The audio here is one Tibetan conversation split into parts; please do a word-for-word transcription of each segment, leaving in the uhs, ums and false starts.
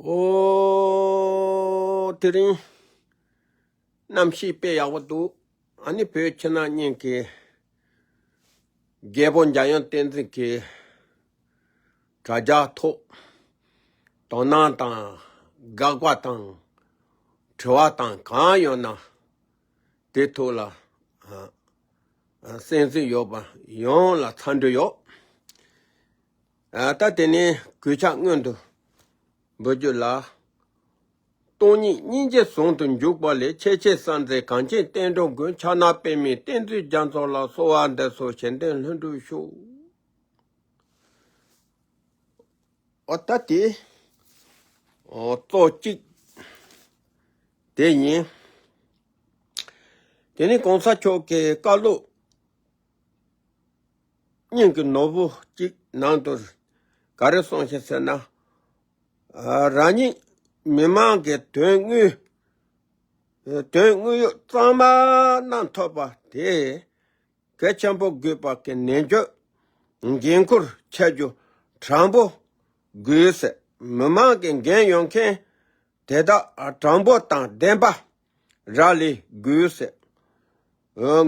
ཨོ། དེ་རིང་གནམ་གཤིས་དཔེ་ཡག་པོ་འདུག་ཨ་ནི་བོད་ཕྱི་ནང་གཉིས་ཀྱི་རྒྱལ་པོ་འཇམ་དབྱངས་བསྟན་འཛིན་གྱི་དྲ་རྒྱ་ཐོག་དོ་སྣང་དང་དགག་པ་དང་དྲི་བ་དང་གང་ཡོད་ན་དེ་ཐོག་ལ་ཨ་ཨ་གསན་གཟིགས་ཡོད་པ་ཡོངས་ལ་འཚམས་འདྲི་ཡོད། ཨ་ད་དེ་ནས་གུས་ཕྱག་སྔོན་དུ་འབུལ་རྒྱུ་ལ། སྟོང་ཉིད་སྙིང་རྗེ་ཟུང་དུ་འཇུག་པ་ལས། ཆེ་ཆེ་ས་མཛད་གངས་ཅན་བསྟན་འགྲོ་མགོན། ཕྱག་ན་པདྨོའི་བསྟན་འཛིན་རྒྱ་མཚོ་ལ། གསོལ་བ་འདེབས་སོ་བཞེད་དོན་ལྷུན་གྲུབ་ཤོག་ཨོ་ད་དེ་ཨོ་གཙོ་གཅིག་དེ་ཡིན། དེ་ནི་གོང་ས་མཆོག་གི་བཀའ་སློབ་སྙིང་གི་ནོར་བུ་གཅིག་ནང་དུ་ག་རེ་གསུངས་ཤིང་ཟེར་ན། ཨ་རང་ཉིད་མི་མང་གི་དོན་དངོས་དོན་དངོས་ཡོད་གཙང་མ་རྣམས་ཐོབ་པ་དེ་གལ་ཆེན་པོ་དགོས་པ་གི་ནན་བརྗོད་འགན་ཁུར་ཆེ་རྒྱུ་དྲང་པོ་དགོས་ཟེར། མི་མང་གི་འགན་ཡོད་མཁན་དེ་དག་དྲང་པོ་དང་བདེན་པ་རང་ལས་དགོས་ཟེར།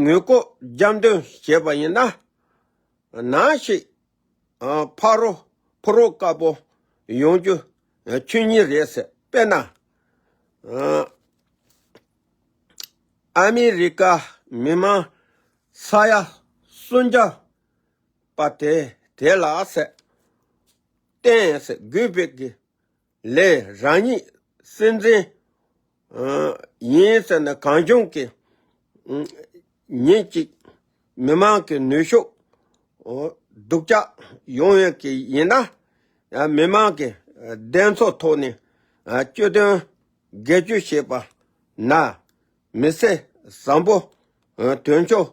ངོས་ལྐོག་རྒྱབ་འདོན་བྱས་པ་ཡིན་ན། ནང་ཞིག་ཕ་རོལ་ཕོ་རོག་དཀར་པོ་ཡོང་རྒྱུ་ཆོས་ཉིད་རེད་ཟེར། དཔེར་ན། ཨ་མི་རི་ཀ་མི་མང་ས་ཡ་སུམ་བརྒྱ་པ་དེ་དེ་ལ་ཟེར། བརྟེན་ཟེར་དགོས་པའི་གི་ལས་རང་ཉིད་སྲིད་འཛིན་ཡིན་ཟེར་ན་གང་བྱུང་གི་ཉིན་གཅིག་མི་མང་གི་ནུས་ཤུགས་སྡུག་ཅག་ཡོང་ཡོད་ཀྱི་ཡིན་ན། མི་མང་གི་བདེན་འཚོལ་ཐོག་ནས་སྤྱི་དོན་སྒེར་གཅོད་བྱེད་པ་ན་མི་ཚེ་བཟང་པོ་དོན་འཁྱོལ་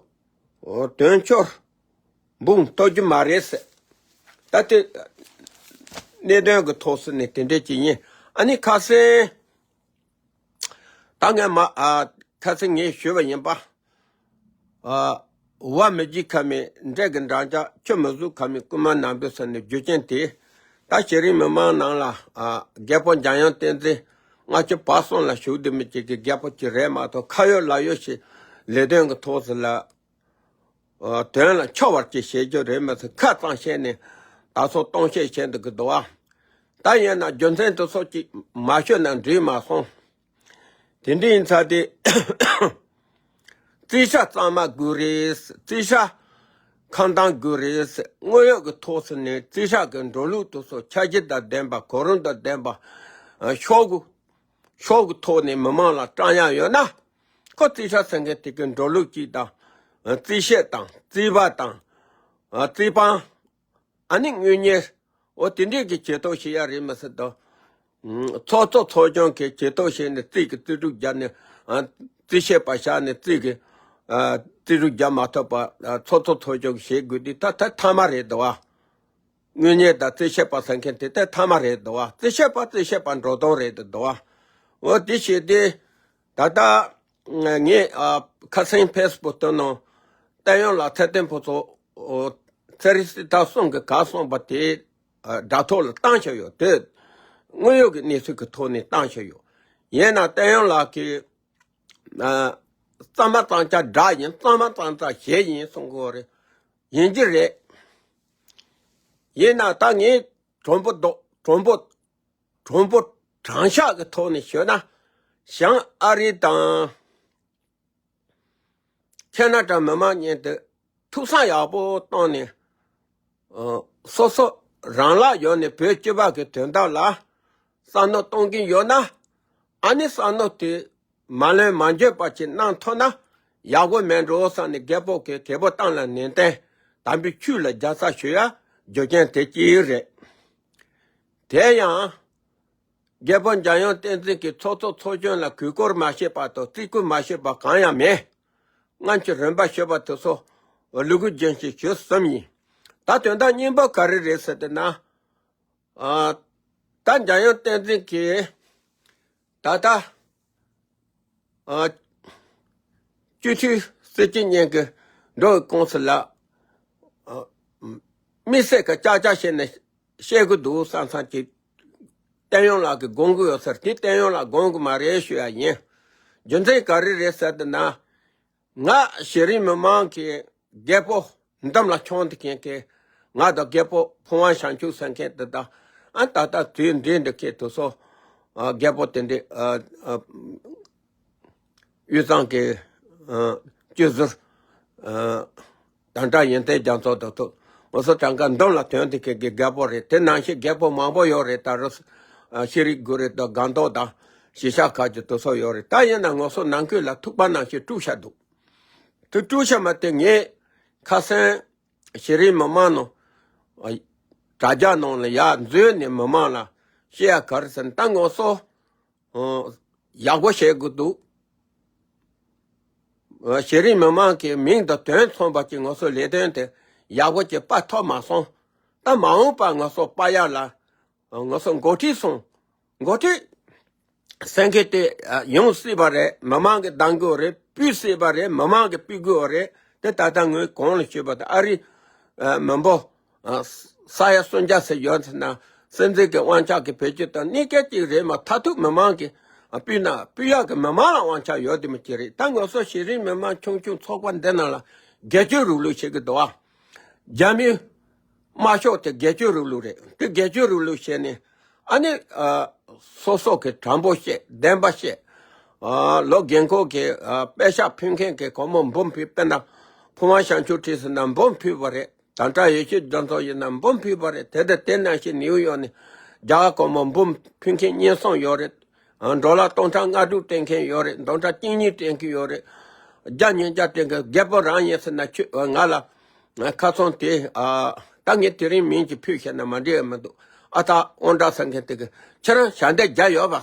དོན་འཁྱོལ་འབུངས་གཏོང་རྒྱུ་མ་རེད་ཟེར། ད་དེ་གནད་དོན་གྱི་ཐོག་སུ་ནས་དེ་འདྲས་ཅིག་ཡིན། ཨ་ནི་ཁ་སང་ད་ངས་མ་ཨ་ཁ་སང་ངས་ཞུས་པ་ཡིན་པ། ཨ་བ་མི་འཇིགས་ཁ་མེད་འདྲེ་གི་འགྲམ་ལྕག་ཆུ་མི་ཟུག་ཁ་མེད་རྐུན་མ་ནག་པོའི་ས་ནས་རྒྱུ་རྐྱེན་དེ། ད་ཤེས་རིག་མི་མང་ནང་ལ་ཨ་རྒྱལ་པོ་འཇམ་དབྱངས་བསྟན་འཛིན་ལྔ་བཅུ་བར་གསུམ་ལ་བཞུགས་བསྡད་མི་གཅིག་གི་རྒྱལ་པོ་གཅིག་རེད་མ་གཏོགས། ཁ་ཡོད་ལག་ཡོད་ཞིག་ལས་དོན་གྱི་ཐོག་སུ་ལ་དོན་ལ་འཁྱོལ་བར་གྱི་བྱེད་རྒྱུ་རེད་མ་ཟད། ཁ་གཙང་བཤད་ནས་ད་སོ་སྟོང་བཤད་བྱས་འདུག་གི་འདུག་བ། ད་ཡིན་ན་རྒྱུ་མཚན་དེ་ཚོ་གཅིག་མ་ཤོད་ན་འགྲིག་མ་སོང་། དེ་འདྲ་ཡིན་ཙང་དེ། རྩིས་ཆ་གཙང་མ་དགོས་རེད། རྩིས་ཆ་ཁང་དང་དགོས་རེད། དངོས་ཡོད་ཀྱི་ཐོག་སུ་ནས་རྩིས་ཆ་གི་འགྲོ་ལུགས་དེ་ཚོ་ཆ་རྒྱུས་དང་ལྡན་པ། གོ་རིམ་དང་ལྡན་པ། ཤོག་གུ་ཤོག་གུ་ཐོག་ནས་མི་མང་ལ་བཀྲམ་ཡག་ཡོད་ན། ཁོ་རྩིས་ཆ་ཟེར་མཁན་དེ་གི་འགྲོ་ལུགས་གཅིག་དང་། རྩིས་བཤེར་དང་རྩིས་པ་དང་། རྩིས་དཔང་། ཨ་ནི་དངུལ་གཉེར། འོ་དེ་འདྲས་ཀྱི་བྱེད་ཐབས་ཤེས་ཡ་རེད་མི་སྲིད་དོ། ཚོགས་གཙོ་ཚོགས་ཆུང་གིས་བྱེད་ཐབས་ཤེས་ནས་རྩིས་ཀྱི་རྩིས་སྒྲུབ་བརྒྱབ་ནས། རྩིས་བཤེར་པ་བཞག་ནས་རྩིས་ཀྱི་རྩིས་སྒྲུབ་བརྒྱབ་མ་ཐུབ་པ་ཚོགས་གཙོ་ཚོགས་ཆུང་གིས་བྱེད་དགོས་དུས་ད་ད་མཐའ་མ་རེད་འདུག་བ། དངུལ་གཉེར་དང་རྩིས་བཤེར་པ་ཟེར་མཁན་དེ་ད་མཐའ་མ་རེད་འདུག་བ། རྩིས་བཤེར་པ་རྩིས་བཤེར་པ་འགྲོ་སྟངས་རེད་འདུག་བ། འོ་དེ་བྱས་ཏེ། ད་ལྟ་ངས་ཨ་ཁ་སང་ཕེ་སི་བུག་དེ་ནང་བསྟན་ཡོན་ལགས་ཚེ་བརྟན་ཕུན་ཚོགས་ཚེ་རིང་སྲི་ཐར་གསུམ་གྱིས་ག་གསུངས་པ་དེ་ཨ་དྲ་ཐོག་ལ་བཏང་བཞག་ཡོད་དེ། དངོས་ཡོད་ཀྱི་གནས་ཚུལ་གྱི་ཐོག་ནས་བཏང་བཞག་ཡོད། ཡིན་ན་བསྟན་ཡོན་ལགས་ཀྱིས་ཨ་གཙང་མ་གཙང་རྐྱང་སྒྲ་ཡིན། གཙང་མ་གཙང་རྐྱང་གཞས་ཡིན་གསུང་གི་ཡོད་རེད། ཡིན་གྱི་རེད། ཡིན་ན་ད་ངས་དྲང་པོ་མདོག་དྲང་པོ། དྲང་པོ་དྲང་བཞག་གི་ཐོག་ནས་ཞུས་ན། བྱང་ཨ་རི་དང་ཁེ་ན་ཌ་མི་མང་གཉིས་དེ་ཐུགས་བསམ་ཡག་པོ་བཏང་ནས། ཨ་སོ་སོ་རང་ལ་ཡོད་ནས་བོད་སྤྱི་པ་གི་དོན་དག་ལ་བསམ་མནོ་གཏོང་གིན་ཡོད་ན། ཨ་ནི་བསམ་མནོ་དེ་མ་ལན་མ་འཇོག་པ་ཅིག་གནང་ཐུབ་ན་ཡག་པོ་མེད་འགྲོ་བསམ་ནས། རྒད་པོ་གིས་རྒད་པོ་གཏམ་ལ་ནན་ཏན་དམ་པའི་ཆོས་ལ་རྒྱལ་ས་ཞུ་ཡ་རྒྱུ་རྐྱེན་དེ་གཅིག་རེད། དེ་ཡང་རྒྱལ་པོ་འཇམ་དབྱངས་བསྟན་འཛིན་གྱིས་ཚོགས་གཙོ་ཚོགས་ཆུང་ལ་གུས་བཀུར་མ་བྱས་པ་དང་རྩིས་བཀུར་མ་བྱས་པ་གང་ཡང་མེད། སྔོན་གྱི་རིམ་པ་ཞུས་པ་དེ་ཚོ་ལུ་གུ་རྒྱུན་ཞིག་ཞུས་ཟིན་ཡིན། ད་དོན་དག་སྙིང་པོ་ག་རེ་རེད་ཟེར་ཏེ་ན། ཨ་ད་འཇམ་དབྱངས་བསྟན་འཛིན་གྱིས་ད་ལྟ་ཨ་སྤྱི་འཐུས་སྲིད་སྤྱི་གཉིས་ཀྱི་འགྲོ་བའི་ཁོངས་སུ་ལ་ཨ་དམིགས་བསལ་གྱི་ཅག་ཅག་བྱས་ནས་བཤད་དགོས་འདུག་བསམ་བསམ་གྱི་ བསྟན་ཡོན་ལགས་ཀྱིས་དགོངས་ཀྱི་ཡོད་ཟེར། དེ་བསྟན་ཡོན་ལགས་དགོངས་ཀྱི་མ་རེད་ཞུ་ཡ་ཡིན། རྒྱུ་མཚན་ག་རེ་རེད་ཟེར་དུས་ན། ང་གཞི་རིམ་མི་མང་གི་རྒད་པོ་འདོམས་ལ་ཁྱོང་དེ་མཁན་གྱི། ང་དང་རྒད་པོ་ཕུན་དབང་བྱང་ཆུབ་ཟེར་མཁན་དེ་དང་། ཨ་ད་ལྟ་དུས་འདི་འདི་ཁྱེད་དེ་ཚོ། ཨ་རྒད་པོ་དེ་འདྲའི་ཨ་ཨ་དབུས་གཙང་གི་ཨ་སྤྱི་ཟུར་ཨ་དམ་གྲ་ཡོན་ཏན་རྒྱ་མཚོ་དང་ཐུག་ང་ཚོ་གྲངས་ཀ་འདོམས་ལ་ཐོན་དེ་མཁན་གྱི་རྒད་པོ་རེད། དེ་ནང་བཞིན་རྒད་པོ་མང་པོ་ཡོད་རེད། ད་རུ་ཨ་ཤེས་རིག་གུ་རུ་དང་སྒང་ཏོག་དང་གཞིས་ཆགས་ཁག་གི་དེ་ཚོ་ཡོད་རེད། ད་ཡིན་ན་ང་ཚོ་ནང་ཁུལ་ལ་ཐུག་པ་ནང་བཞིན་དཀྲུག་བྱ་འདུག་དེ་དཀྲུག་བྱ་མ་དེ་ངས་ཁ་སང་གཞི་རིམ་མི་མང་ནང་ཨ་དྲ་རྒྱ་ནང་ལ་ཡར་འཛུལ་ནས་མི་མང་ལ་བཤད་ཡ་ག་རེ་ཟེར་ན། ད་ང་ཚོ་ཨ་ཡག་པོ་བྱེད་དགོས་འདུག་ཨ་གཞི་རིམ་མི་མང་གི་མིང་དང་དོན་མཚུངས་པ་ཅིག་ང་ཚོ་ལས་དོན་དེ་ཡག་པོ་ཅིག་སྤེལ་ཐུབ་མ་སོང་། ད་མ་འོངས་པ་ང་ཚོ་སྤེལ་ཡ་ལ་ང་ཚོ་འགོ་ཁྲིད་སོང་། འགོ་ཁྲིད་ཟེར་མཁན་དེ་ཡོང་སྲིད་པ་རེད། མི་མང་གིས་འདེམས་དགོས་རེད། ཕུད་སྲིད་པ་རེད། མི་མང་གིས་ཕུད་དགོས་རེད། དེ་ད་ལྟ་ངོས་གོང་ལ་ཞུས་པ་དང་ཨ་རི་མི་འབོར་ས་ཡ་སུམ་བརྒྱ་ཟེར་ཡོད་ཟེར་ན། སྲིད་འཛིན་གྱི་དབང་ཆ་གི་བེད་སྤྱོད་དང་གནས་སྐབས་གཅིག་རེད་མ། མཐར་ཐུག་མི་མང་གིས་ཕུད་ན་ཕུད་ཡག་གི་མི་མང་ལ་དབང་ཆ་ཡོད་དེ་མོ་ཅིག་རེད། ད་ང་ཚོ་གཞི་རིམ་མི་མང་ཆུང་ཆུང་ཚོགས་པ་འདི་ནང་ལ་སྒེར་གཅོད་རིང་ལུགས་བྱེད་ཀྱི་འདུག་ཨ། རྒྱ་མིའི་དམར་ཤོག་དེ་སྒེར་གཅོད་རིང་ལུགས་རེད། དེ་སྒེར་གཅོད་རིང་ལུགས་བྱས་ནས་ཨ་ནི་ཨ་སོ་སོ་གི་དྲང་པོ་བཤད། བདེན་པ་བཤད། ཨ་ལོ་རྒན་འཁོགས་ཀྱི་ཨ་པད་ཤག་ཕུལ་མཁན་གྱི་སྒོར་མོ་འབུམ་ཕུལ། དཔེར་ན་ཕུན་དབང་བྱང་ཆུབ་ཁྲིད་ཟེར་ན་འབུམ་ཕུལ་བ་རེད། དམ་གྲ་ཡེ་ཤེས་རྒྱ་མཚོ་ཡིན་ན་འབུམ་ཕུལ་བ་རེད། དེ་དང་དེ་ནང་བཞིན་ནིའུ་ཡོག་ནས་རྒྱ་གར་སྒོར་མོ་འབུམ་ཕུལ་མཁན་སྙན་སེང་ཡོད་རེད། ཨ་ཌོ་ལར་སྟོང་ཕྲག་ལྔ་དྲུག་སྤྲད་མཁན་ཡོད་རེད། སྟོང་ཕྲག་གཅིག་གཉིས་སྤྲད་མཁན་ཡོད་རེད། བརྒྱ་ཉིས་བརྒྱ་སྤྲད་མཁན། རྒད་པོ་རང་ཡིན་ཟེར་ན་ཁྱོད་ང་ལ་ཁ་སང་དེ་ཨ་ད་ངས་དེ་རིང་མིང་ཅིག་ཕུད་བཤད་ན་མ་འགྲིག་ཡ་མི་འདུག་ཨ་ད་དབང་གྲགས་ཟེར་མཁན་དེ་གིས་ཁྱེད་རང་ཞལ་འདེབས་རྒྱག་ཡོད་པ།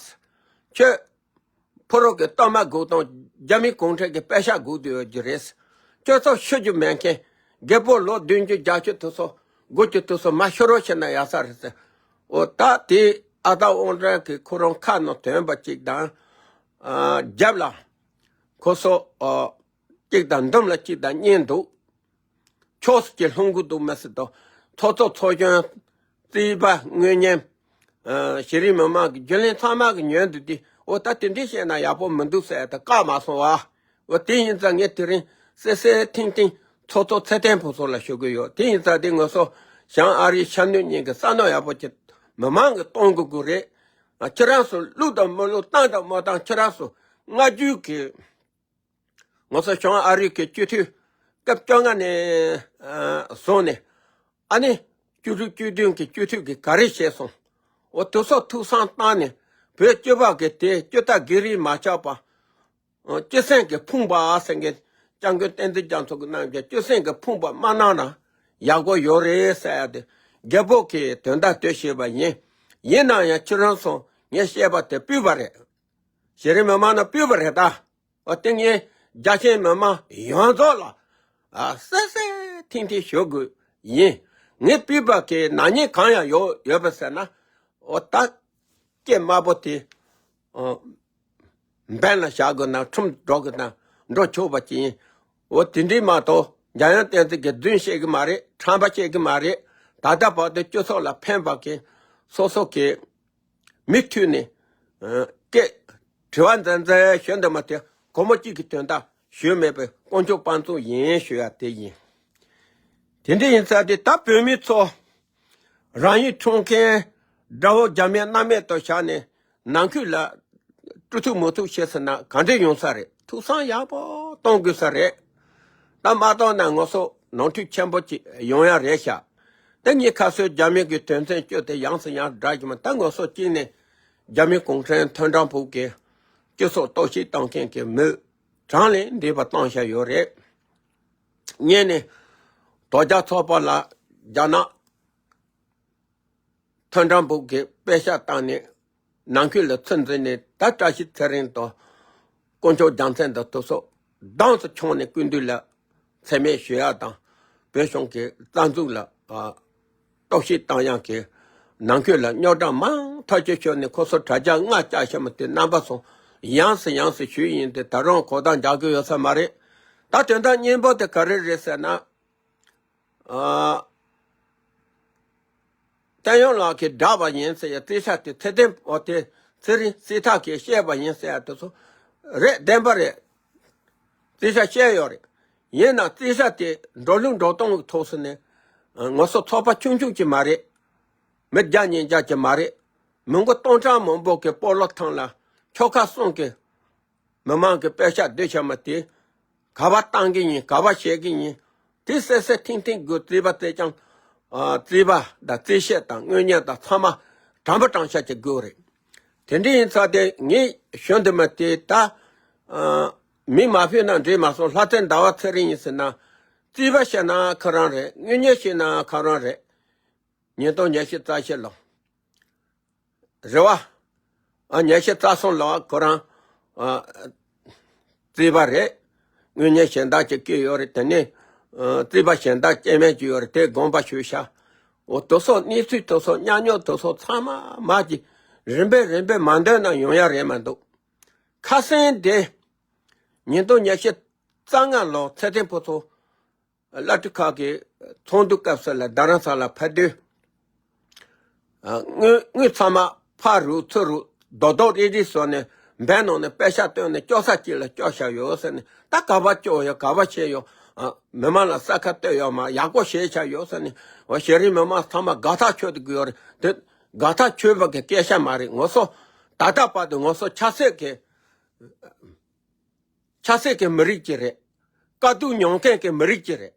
ཁྱོད་ཕོ་རོག་གི་གཏའ་མ་སྒུག་དང་རྒྱ་མི་གུང་ཁྲན་གྱི་པད་ཤག་སྒུག་བསྡད་ཡོད་རྒྱུ་རེད། ཁྱོད་ཚོ་ཤི་རྒྱུ་མེད་མཁན། རྒད་པོ་ལོ་བདུན་ཅུ་བརྒྱད་ཅུ་དེ་ཚོ་དགུ་བཅུ་དེ་ཚོ་མར་ཤོར་རོགས་བྱས་ན་ཡག་ས་རེད་ཟེར། འོ་ད་དེ་ཨ་ད་དབང་གྲགས་ཀྱིས་ཁོ་རང་ཁ་ནང་ཐོན་པ་གཅིག་དང་། ཨ་རྒྱབ་ལ་ཁོ་ཚོ་ཨ་གཅིག་དང་མདུན་ལ་གཅིག་དང་གཉིས་འདུག་ཕྱོགས་སུ་གཅིག་ལྷུང་གི་འདུག་མི་སྲིད་དོ། ཚོགས་གཙོ་ཚོགས་གཞོན། རྩིས་པ། དངོས་གཉེར། ཨ་གཞི་རིམ་མི་མང་གི་རྒྱུན་ལས་ཚང་མ་གི་ཉོན་དུ་དེ། འོ་ད་དེ་འདྲས་བཤད་ན་ཡག་པོ་མི་འདུག་ཟེར་ཡ་ད་བཀག་མ་སོང་བ། འོ་དེ་ཡིན་ཙང་ངས་དེ་རིང་གསལ་གསལ་ཐིང་ཐིང་ཚོགས་གཙོ་ཚེ་བརྟན་ཕུན་ཚོགས་ལ་ཞུ་གི་ཡོད། དེ་ཡིན་ཙང་དེ་ང་ཚོ་བྱང་ཨ་རིའི་ཤར་ནུབ་གཉིས་ཀྱི་བསམ་བློ་ཡག་པོ་ཅིག་མི་མང་གིས་གཏོང་དགོས་ཀྱི་རེད། ཨ་ཁྱེད་རང་ཚོ་བླུག་དང་མི་བླུག་བཏང་དང་མ་བཏང་། ཁྱེད་རང་ཚོ་སྔ་རྒྱུད་ཀྱི་ང་ཚོ་བྱང་ཨ་རི་གི་སྤྱི་འཐུས་སྐབས་བཅོ་ལྔ་ནས་ཨ་བཟུང་ནས་ཨ་ནི་བཅུ་དྲུག་བཅུ་བདུན་གྱི་སྤྱི་འཐུས་ཀྱིས་ག་རེ་བྱས་སོང་། འོ་དེ་ཚོ་ཐུགས་བསམ་བཏང་ནས་བོད་སྤྱི་པ་གི་དེ་སྤྱི་ཟླ་བརྒྱད་རིང་མ་ཆགས་པ། ཨ་སྤྱི་སེམས་ཀྱི་ཕུང་པ་ཟེར་མཁན་སྐྱབས་མགོན་བསྟན་འཛིན་རྒྱ་མཚོ་གིས་གནང་རྒྱུ་སྤྱི་སེམས་ཀྱི་ཕུང་པ་མ་གནང་ན་ཡག་པོ་ཡོད་རེད་ཟེར་ཡ་དེ་རྒད་པོ་གིས་དོན་དག་དེ་བཤད་པ་ཡིན། ཡིན་ན་ཡང་ཁྱེད་རང་ཚོ་ངས་བཤད་པ་དེ་སྤུས་པ་རེད། གཞི་རིམ་མི་མང་ན་སྤུས་པ་རེད་ད། འོ་དེ་ངས་རྒྱ་ཆེའི་མི་མང་ཡོངས་རྫོགས་ལ་ཨ་གསལ་གསལ་ཐིང་ཐིང་ཞུ་དགོས་ཡིན། ངས་སྤུས་པ་གི་ནག་ཉེས་གང་ཡང་ཡོད་ཡོད་པ་ཟེར་ན། འོ་ད་སྐྱེས་དམར་པོ་དེ་ཨ་འབེན་ལ་བཞག་དགོས་ན་ཁྲིམས་སྒྲོག་དགོས་ན་འགྲོ་ཆོག་པ་ཅིག་ཡིན། འོ་དེ་འདྲའི་མ་གཏོགས་འཇམ་དབྱངས་བསྟན་འཛིན་གྱིས་རྫུན་བཤད་གི་མ་རེད། ཁྲམ་པ་བཤད་གི་མ་རེད། ད་ལྟ་བར་དུ་སྤྱི་ཚོགས་ལ་ཕན་པ་གི་སོ་སོ་གི་མི་མཐུད་ནས་ཨ་སྐད་དྲི་བ་འཛིན་འཛིན་ཞུ་འདི་མ་དེ་སྒོར་མོ་གཅིག་གི་དོན་དག་ཞུས་མེད་པའི་དཀོན་མཆོག་དཔང་བཙུགས་ཡིན་ཞུ་ཡ་དེ་ཡིན། དེ་འདྲ་ཡིན་ཙང་དེ་ད་བོད་མི་ཚོ་རང་ཡིད་འཕྲོག་མཁན་དགྲ་བོ་རྒྱ་མིའི་སྣང་མེད་དུ་བཞག་ནས་ནང་ཁུལ་ལ་སྤྲོ་ཐུབ་མོ་ཐུབ་བྱས་ཟེར་ན་ག་འདྲ་ཡོང་ས་རེད། ཐུགས་བསམ་ཡག་པོ་གཏོང་དགོས་ས་རེད། ད་མ་གཏོང་ན་ང་ཚོ་ནོར་འཁྲུལ་ཆེན་པོ་ཅིག་ཡོང་ཡ་རེད་ཤག་དེ་ངས་ཁ་སང་རྒྱ་མི་གི་དོན་ཚན་བཅུ་དེ་ཡང་སེ་ཡང་བསྒྲགས་ཀྱི་མ། ད་ང་ཚོ་གཅིག་ནས་རྒྱ་མི་གུང་ཁྲན་མཐོ་འབྲིང་པུའུ་གི་སྤྱི་ཚོགས་གཏོར་བཤིག་བཏང་མཁན་གྱི་མི་གྲངས་ལས་འདས་པ་བཏང་བཞག་ཡོད་རེད། གཉིས་ནས་དོལ་རྒྱལ་ཚོགས་པ་ལ་རྒྱ་ནག་མཐོ་འབྲིང་པུའུ་གི་པད་ཤག་བཏང་ནས་ནང་ཁུལ་ལ་ཚུར་འཛིན་ནས། ད་བཀྲ་ཤིས་ཚེ་རིང་དང་དཀོན་མཆོག་རྒྱལ་མཚན་དང་དེ་ཚོ་གདངས་སུ་མཆོང་ནས་སྐུ་མདུན་ལ་མཚན་སྨད་ཞུ་ཡ་དང་། བོད་གཞུང་གི་རྩ་འཛུགས་ལ་ཨ་གཏོར་བཤིག་བཏང་ཡག་གི་ནང་ཁུལ་ལ་རྙོག་དྲ་མང་ཐག་ཆོད་ཤོར་ནས་ཁོ་ཚོ་དྲ་རྒྱ་ལྔ་བཅའ་ཤ་མ་དེ་རྣམ་པ་ཚོ་ཡང་སེ་ཡང་སེ་ཞུས་ཡིན་ཏེ། ད་རུང་གོ་བརྡ་འཇགས་ཀྱི་ཡོད་ས་མ་རེད། ད་དོན་དག་སྙིང་པོ་དེ་ག་རེ་རེད་ཟེར་ན། ཨ། བསྟན་ཡོན་ལགས་ཀྱིས་བསྒྲགས་པ་ཡིན་ཟེར་ཡ་རྩིས་ཁྲ་དེ་ཚེ་བརྟན་འོ་དེ་ཚེ་རིང་རྩིས་ཁྲ་གིས་བཤད་པ་ཡིན་ཟེར་ཡ་དེ་ཚོ་རེད། བདེན་པ་རེད། རྩིས་ཁྲ་བཤད་ཡོད་རེད། ཡིན་ན་རྩིས་ཁྲ་དེ་འགྲོ་ལུགས་འགྲོ་སྟངས་ཀྱི་ཐོག་སུ་ནས་ང་ཚོ་ཚོགས་པ་ཆུང་ཆུང་ཅིག་མ་རེད། མི་བརྒྱ་ཉིས་བརྒྱ་ཅིག་མ་རེད། མི་མགོ་སྟོང་ཕྲག་མང་པོ་གི་སྤོ་ལོ་ཐང་ལ་ཆོལ་ཁ་གསུམ་གི་མི་མང་གི་པེ་ཤ་སྡོད་བྱ་མ་དེ་ག་བ་བཏང་གི་ཡིན། ག་བ་བྱེད་ཀྱི་ཡིན། དེ་གསལ་གསལ་ཐིང་ཐིང་དགོས། རྩིས་པ་རྩིས་རྐྱང་། ཨ། རྩིས་པ་དང་རྩིས་བཤེར་དང་དངུལ་གཉེར་དང་ཚང་མ་དྲང་པོ་དྲང་བཞག་ཅིག་དགོས་རེད། དེ་འདྲ་ཡིན་ཙང་དེ་ངས་ཞུ་འདོད་མ་དེ་ད། ཨ། མིང་མ་ཕུད་ན་འགྲིག་མ་སོང་། ལྷ་རྩེ་ཟླ་བ་ཚེ་རིང་ཡིན་ཟེར་ན། རྩིས་པ་བྱས་ན་ཁོ་རང་རེད། དངུལ་གཉེར་བྱས་ན་ཁོ་རང་རེད། ཉིས་སྟོང་ཉི་ཤུ་རྩ་བཞི་ལོ། རེད་བ། ཨ། ཉི་ཤུ་རྩ་གསུམ་ལོ་ཁོ་རང་། ཨ། རྩིས་པ་རེད། དངུལ་གཉེར་གཞན་དག་ཅིག་བསྐོས་ཡོད་རེད། དེ་ནས། ཨ། རྩིས་པ་གཞན་དག་སྐྱེ་དམན་ཅིག་ཡོད་རེད། དེ་དགོངས་པ་ཞུས་ཤག་འོ་དེ་ཚོ་གནས་ཚུལ་དེ་ཚོ་ཉག་ཉོག་དེ་ཚོ་ཚང་མ་མ་ཅིག་རིམ་པས་རིམ་པས་མ་འདོན་ན་ཡོང་ཡ་རེད་མ་འདུག་ཁ་སང་དེ་ཉིས་སྟོང་ཉི་ཤུ་རྩ་ལྔ་ལོ་ཚེ་བརྟན་ཕུན་ཚོགས་བླ་སྤྲུལ་ཁག་གི་ཚོགས་འདུ་སྐབས་སུ་ལ་རྡ་རམ་ས་ལ་ཕེབས་དུས། ཨ། དངུལ་དངུལ་ཚང་མ་ཕར་རུ་ཚུར་རུ་རྡོག་རྡོག་རིལ་རིལ་བཟོས་ནས་འབའ་ནང་ནས་པེ་ཤ་བཏོན་ནས་སྐྱོར་ས་གཅིག་ལ་སྐྱོར་བཞག་ཡོད་ཟེར་ནས། ད་ག་བ་སྐྱོར་ཡོད། ག་བ་བྱས་ཡོད། ཨ། མི་མང་ལ་ས་ཁ་བཏོད་ཡོད་མ། ཡག་པོ་བྱས་བཞག་ཡོད་ཟེར་ནས། འོ་གཞི་རིམ་མི་མང་ཚང་མ་དགའ་ཐག་ཆོད་དུ་གི་ཡོད་རེད། དེ་དགའ་ཐག་ཆོད་པ་གི་སྐད་ཆ་མ་རེད། ང་ཚོ་ད་ལྟ་བར་དུ་ང་ཚོ་ཆབ་སྲིད་ཀྱི་ཆབ་སྲིད་ཀྱི་མི་རིགས་ཅིག་རེད། དཀའ་སྡུག་མྱོང་མཁན་གྱི་མི་རིགས་ཅིག་རེད།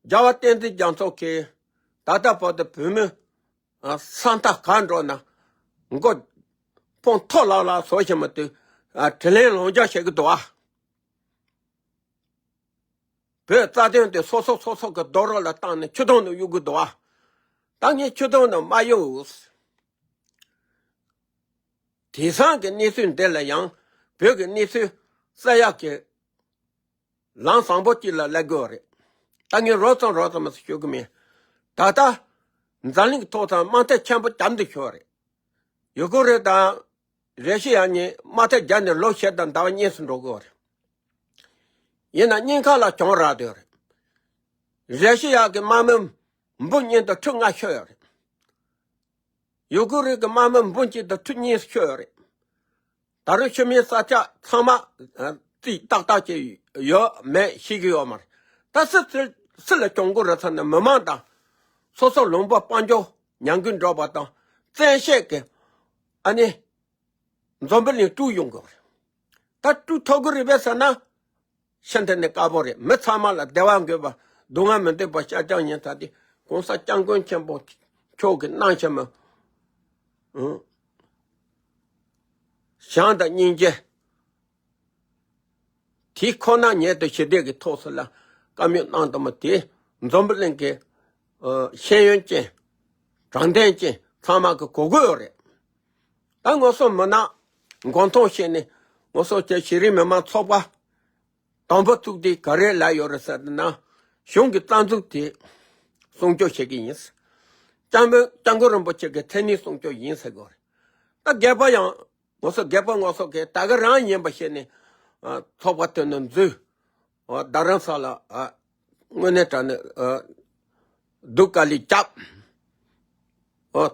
རྒྱལ་བ་བསྟན་འཛིན་རྒྱ་མཚོ་གིས་ད་ལྟ་བར་དུ་བོད་མི། ཨ། ས་མཐའ་ག་འགྲོ་ན་མགོ་འཕང་མཐོ་ལག་ལག་བཟོ་བཞིན་པ་དེ། ཨ། དྲིན་ལན་ལོག་འཇལ་བྱེད་ཀྱི་འདུག་ཨ། བོད་རྩ་དོན་དེ་སོ་སོ་སོ་སོ་གི་རྡོག་རོ་ལ་བཏང་ནས་ཆུ་དོང་དུ་གཡུག་གི་འདུག་ཨ། ད་ངས་ཆུ་དོང་དུ་མ་གཡུག་དེང་སང་གི་གནས་ཚུལ་འདི་ལ་ཡང་བོད་ཀྱི་གནས་ཚུལ་གསལ་ཡག་གི་ལམ་བཟང་པོ་གཅིག་ལ་སླེབས་དགོས་རེད། ད་ངས་རོབ་ཙམ་རོབ་ཙམ་ཞུ་གི་མིན། ད་ལྟ་འཛམ་གླིང་གི་ཐོག་ཐང་དམག་འཐབ་ཆེན་པོ་རྒྱབ་འདི་ཤོར་རེད། ཡུ་ཀེ་རེན་དང་ར་ཤི་ཡ་གཉིས་དམག་འཐབ་རྒྱབ་ནས་ལོ་བཞི་དང་ཟླ་བ་གཉིས་སུ་འགྲོ་དགོས་རེད། ཡིན་ན་གཉིས་ཀ་ལ་གྱོང་རག་སྡོད་རེད། ར་ཤི་ཡ་གི་དམག་མི་འབུམ་གཉིས་དང་ཁྲི་ལྔ་ཤོར་ཡོད་རེད། ཡུ་ཀེ་རེན་གྱི་དམག་མི་འབུམ་གཅིག་དང་ཁྲི་གཉིས་ཤོར་ཡོད་རེད། ད་རུང་ཤི་རྨས་བསལ་ཆ་ཚང་མ། ཨ། རྩིས་ཏག་ཏག་ཅིག་ཡོད་མེད་ཤེས་ཀྱི་ཡོད་མ་རེད། ད་སུ་སུ་སུ་ལ་གྱོང་གུན་རག་ཚར་ན་མི་མང་དང་། སོ་སོ་ལུང་པ་དཔལ་འབྱོར་ཉམས་རྒུད་འགྲོ་བ་དང་། བཙན་ཤེད་ཀྱིས་ཨ་ནི་འཛམ་བུ་གླིང་དཀྲུག་ཡོང་གི་རེད། ད་དཀྲུག་ཐུབ་ཀྱི་རེད་པས་ཟེར་ན། ཤིན་ཏུ་ནས་དཀའ་པོ་རེད། མི་ཚང་མ་ལ་བདེ་བ་འགོད་པ། སྡུག་བསྔལ་མི་འདོད་པ་ཤར་རྒྱག་ཉེན་ཚ་དེ་༸གོང་ས་༸སྐྱབས་མགོན་ཆེན་པོ་མཆོག་གིས་གནང་བྱ་མི། ཨང་། བྱམས་དང་སྙིང་རྗེ། དེ་ཁོ་ན་ཉིད་དུ་ཞི་བདེ་གི་ཐོག་སུ་ལ་བཀའ་མོལ་གནང་དུ་མ་དེ་འཛམ་བུ་གླིང་གི། ཨ། ཤེས་ཡོན་ཅན། དྲང་བདེན་ཅན་ཚང་མ་གི་གོ་དགོས་ཡོད་རེད། ད་ང་ཚོ་མི་ནག་མགོ་མཐོང་བྱས་ནས་ང་ཚོ་དེ་གཞི་རིམ་མི་མང་ཚོགས་པ་དང་པོ་བཙུགས་དེ་ག་རེ་ལབ་ཡོད་རེད་ཟེར་ན། གཞུང་གི་རྩ་འཛུགས་དེ་སྲུང་སྐྱོབ་བྱེད་ཀྱི་ཡིན། སྐྱབས་མགོན་སྐྱབས་མགོན་རིན་པོ་ཆེ་གི་མཚན་ཉིད་སྲུང་སྐྱོབ་ཡིན་ཟེར་གོ་རེད། ད་སྒེར་པ་ཡང་ང་ཚོ་སྒེར་པ་ང་ཚོ་གི་ད་ག་རང་ཡིན་པ་བྱས་ནས། ཨ། ཚོགས་པ་དེ་ནི་འཛུལ། ཨ། རྡ་རམ་ས་ལ། ཨ། དངོས་གནས་དྲང་གནས། ཨ། སྡུག་དཀའ་ལས་བརྒྱབ། ཨོ།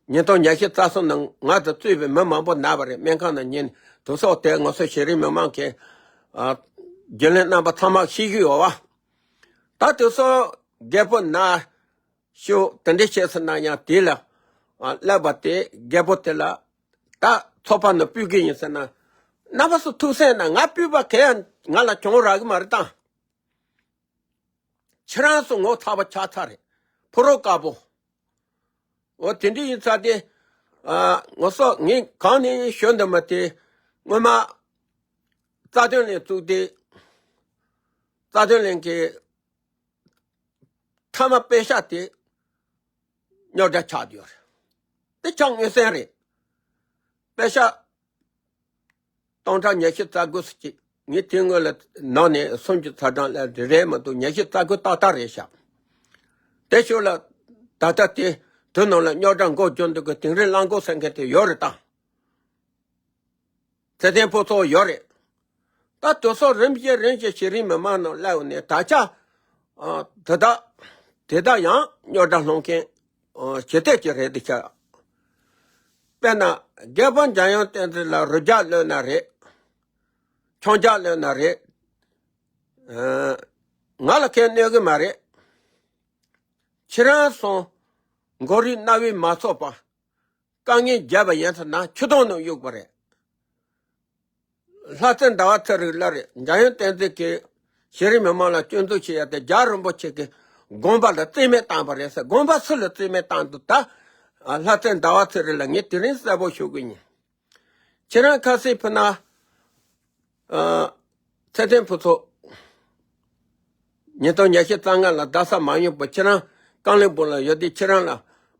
ཉིས་སྟོང་ཉི་ཤུ་རྩ་གསུམ་ནང་ང་དང་གཙོས་པའི་མི་མང་པོ་ན་བ་རེད། སྨན་ཁང་ནང་ཉལ། དེ་སོགས་དེ་ང་ཚོ་གཞི་རིམ་མི་མང་གིས། ཨ། རྒྱུན་ལས་རྣམ་པ་ཚང་མ་ཤེས་ཀྱི་ཡོད་བ། ད་དེ་སོགས་རྒད་པོ་ན་ཤོག་དེ་འདྲ་བྱས་ཟིན་ན་ཡང་དེ་ལ། ཨ། བསླབ་པ་དེ་རྒད་པོ་དེ་ལ་ད་ཚོགས་པ་ནང་ཕུད་ཀྱི་ཡིན་ཟེར་ན། རྣམ་པ་ཚོ་ཐུགས་སེམས་ན་ང་ཕུད་པ་གས་ང་ལ་གྱོང་རག་གི་མ་རེད་ད། ཁྱེད་རང་ཚོ་ངོ་ཚ་པོ་ཆགས་ཚར་རེད། ཕོ་རོག་དཀར་པོ། འོ་དེ་འདྲ་ཡིན་ཙང་དེ། ཨ། ང་ཚོ་ངས་གང་ནས་ཞུ་འདོད་མ་དེ། སྔོན་མ་རྩ་དོན་ལྷན་བཙུགས་ཏེ། རྩ་དོན་ལྷན་གྱི་མཐའ་མ་པེ་ཤག་དེ་རྙོག་དྲ་ཆགས་ཡོད་རེད། དེ་ཆགས་ངེས་གསལ་རེད། པེ་ཤག་སྟོང་ཕྲག་ཉི་ཤུ་རྩ་དགུ་ཙམ་ཅིག་ངས་དེ་སྔོན་ལ་ནང་ནས་སུམ་ཅུ་ཚ་གྲངས་ལ་རེ་རེ་མ་གཏོགས་ཉི་ཤུ་རྩ་དགུ་ཏག་ཏག་རེད་ཤག་དེ་ཤོད་ལ་ད་ལྟ་དེ་དུས་ནང་ལ་རྙོག་དྲ་འགོ་རྒྱུ་འདུག་གི་དིང་རི་གླང་མགོ་ཟེར་མཁན་དེ་ཡོད་རེད་ད། ཚེ་བརྟན་ཕུན་ཚོགས་ཡོད་རེད། ད་དེ་སོགས་རིམ་བཞིན་རིམ་བཞིན་གཞི་རིམ་མི་མང་ནང་སླེབས་ནས་ད་ཆ། ཨ། དེ་དག་དེ་དག་ཡང་རྙོག་དྲ་སློང་མཁན་ ཨ་ཇི་ལྟར་ཅིག་རེད་དེ་ཆ། དཔེར་ན་རྒྱལ་པོ་འཇམ་དབྱངས་བསྟན་འཛིན་ལ་རུ་རྒྱག་གློད་ན་རེད། ཆང་རྒྱག་གློད་ན་རེད། ཨ་ང་ལ་ཁས་གནོད་གི་མ་རེད། ཁྱེད་རང་སོང་མགོ་རིལ་རྣ་བས་མ་ཚོར་བ། དཀའ་ངལ་བརྒྱབ་པ་ཡིན་ཚེ་ན་ཆུ་དོང་ནང་གཡུག་པ་རེད། ལྷ་རྩེ་ཟླ་བ་ཚེ་རིང་ལ་རེད། འཇམ་དབྱངས་བསྟན་འཛིན་གྱིས་ཤེས་རིག་མི་མང་ལ་སྐྱོན་འཛུགས་བྱེད་ཡ་དེ་རྒྱལ་བ་རིན་པོ་ཆེ་གི་དགོངས་པ་ལ་རྩིས་མེད་བཏང་པ་རེད་ཟེར། དགོངས་པ་སུ་ལ་རྩིས་མེད་བཏང་འདུག་ད་ལྷ་རྩེ་ཟླ་བ་ཚེ་རིང་ལ་ངས་དེ་རིང་གསལ་པོ་ཞུ་གི་ཡིན། ཁྱེད་རང་ཁ་སང་ཕུ་ན། ཨ་ཚེ་བརྟན་ཕུན་ཚོགས། ཉིས་སྟོང་ཉི་ཤུ་རྩ་ལྔ་ལ་རྡ་ས་མ་ཡོང་བར་ཁྱེད་རང་ཀ་ལོན་སྦུག་ལ་ཡོད་དུས་ཁྱེད་རང་ལ་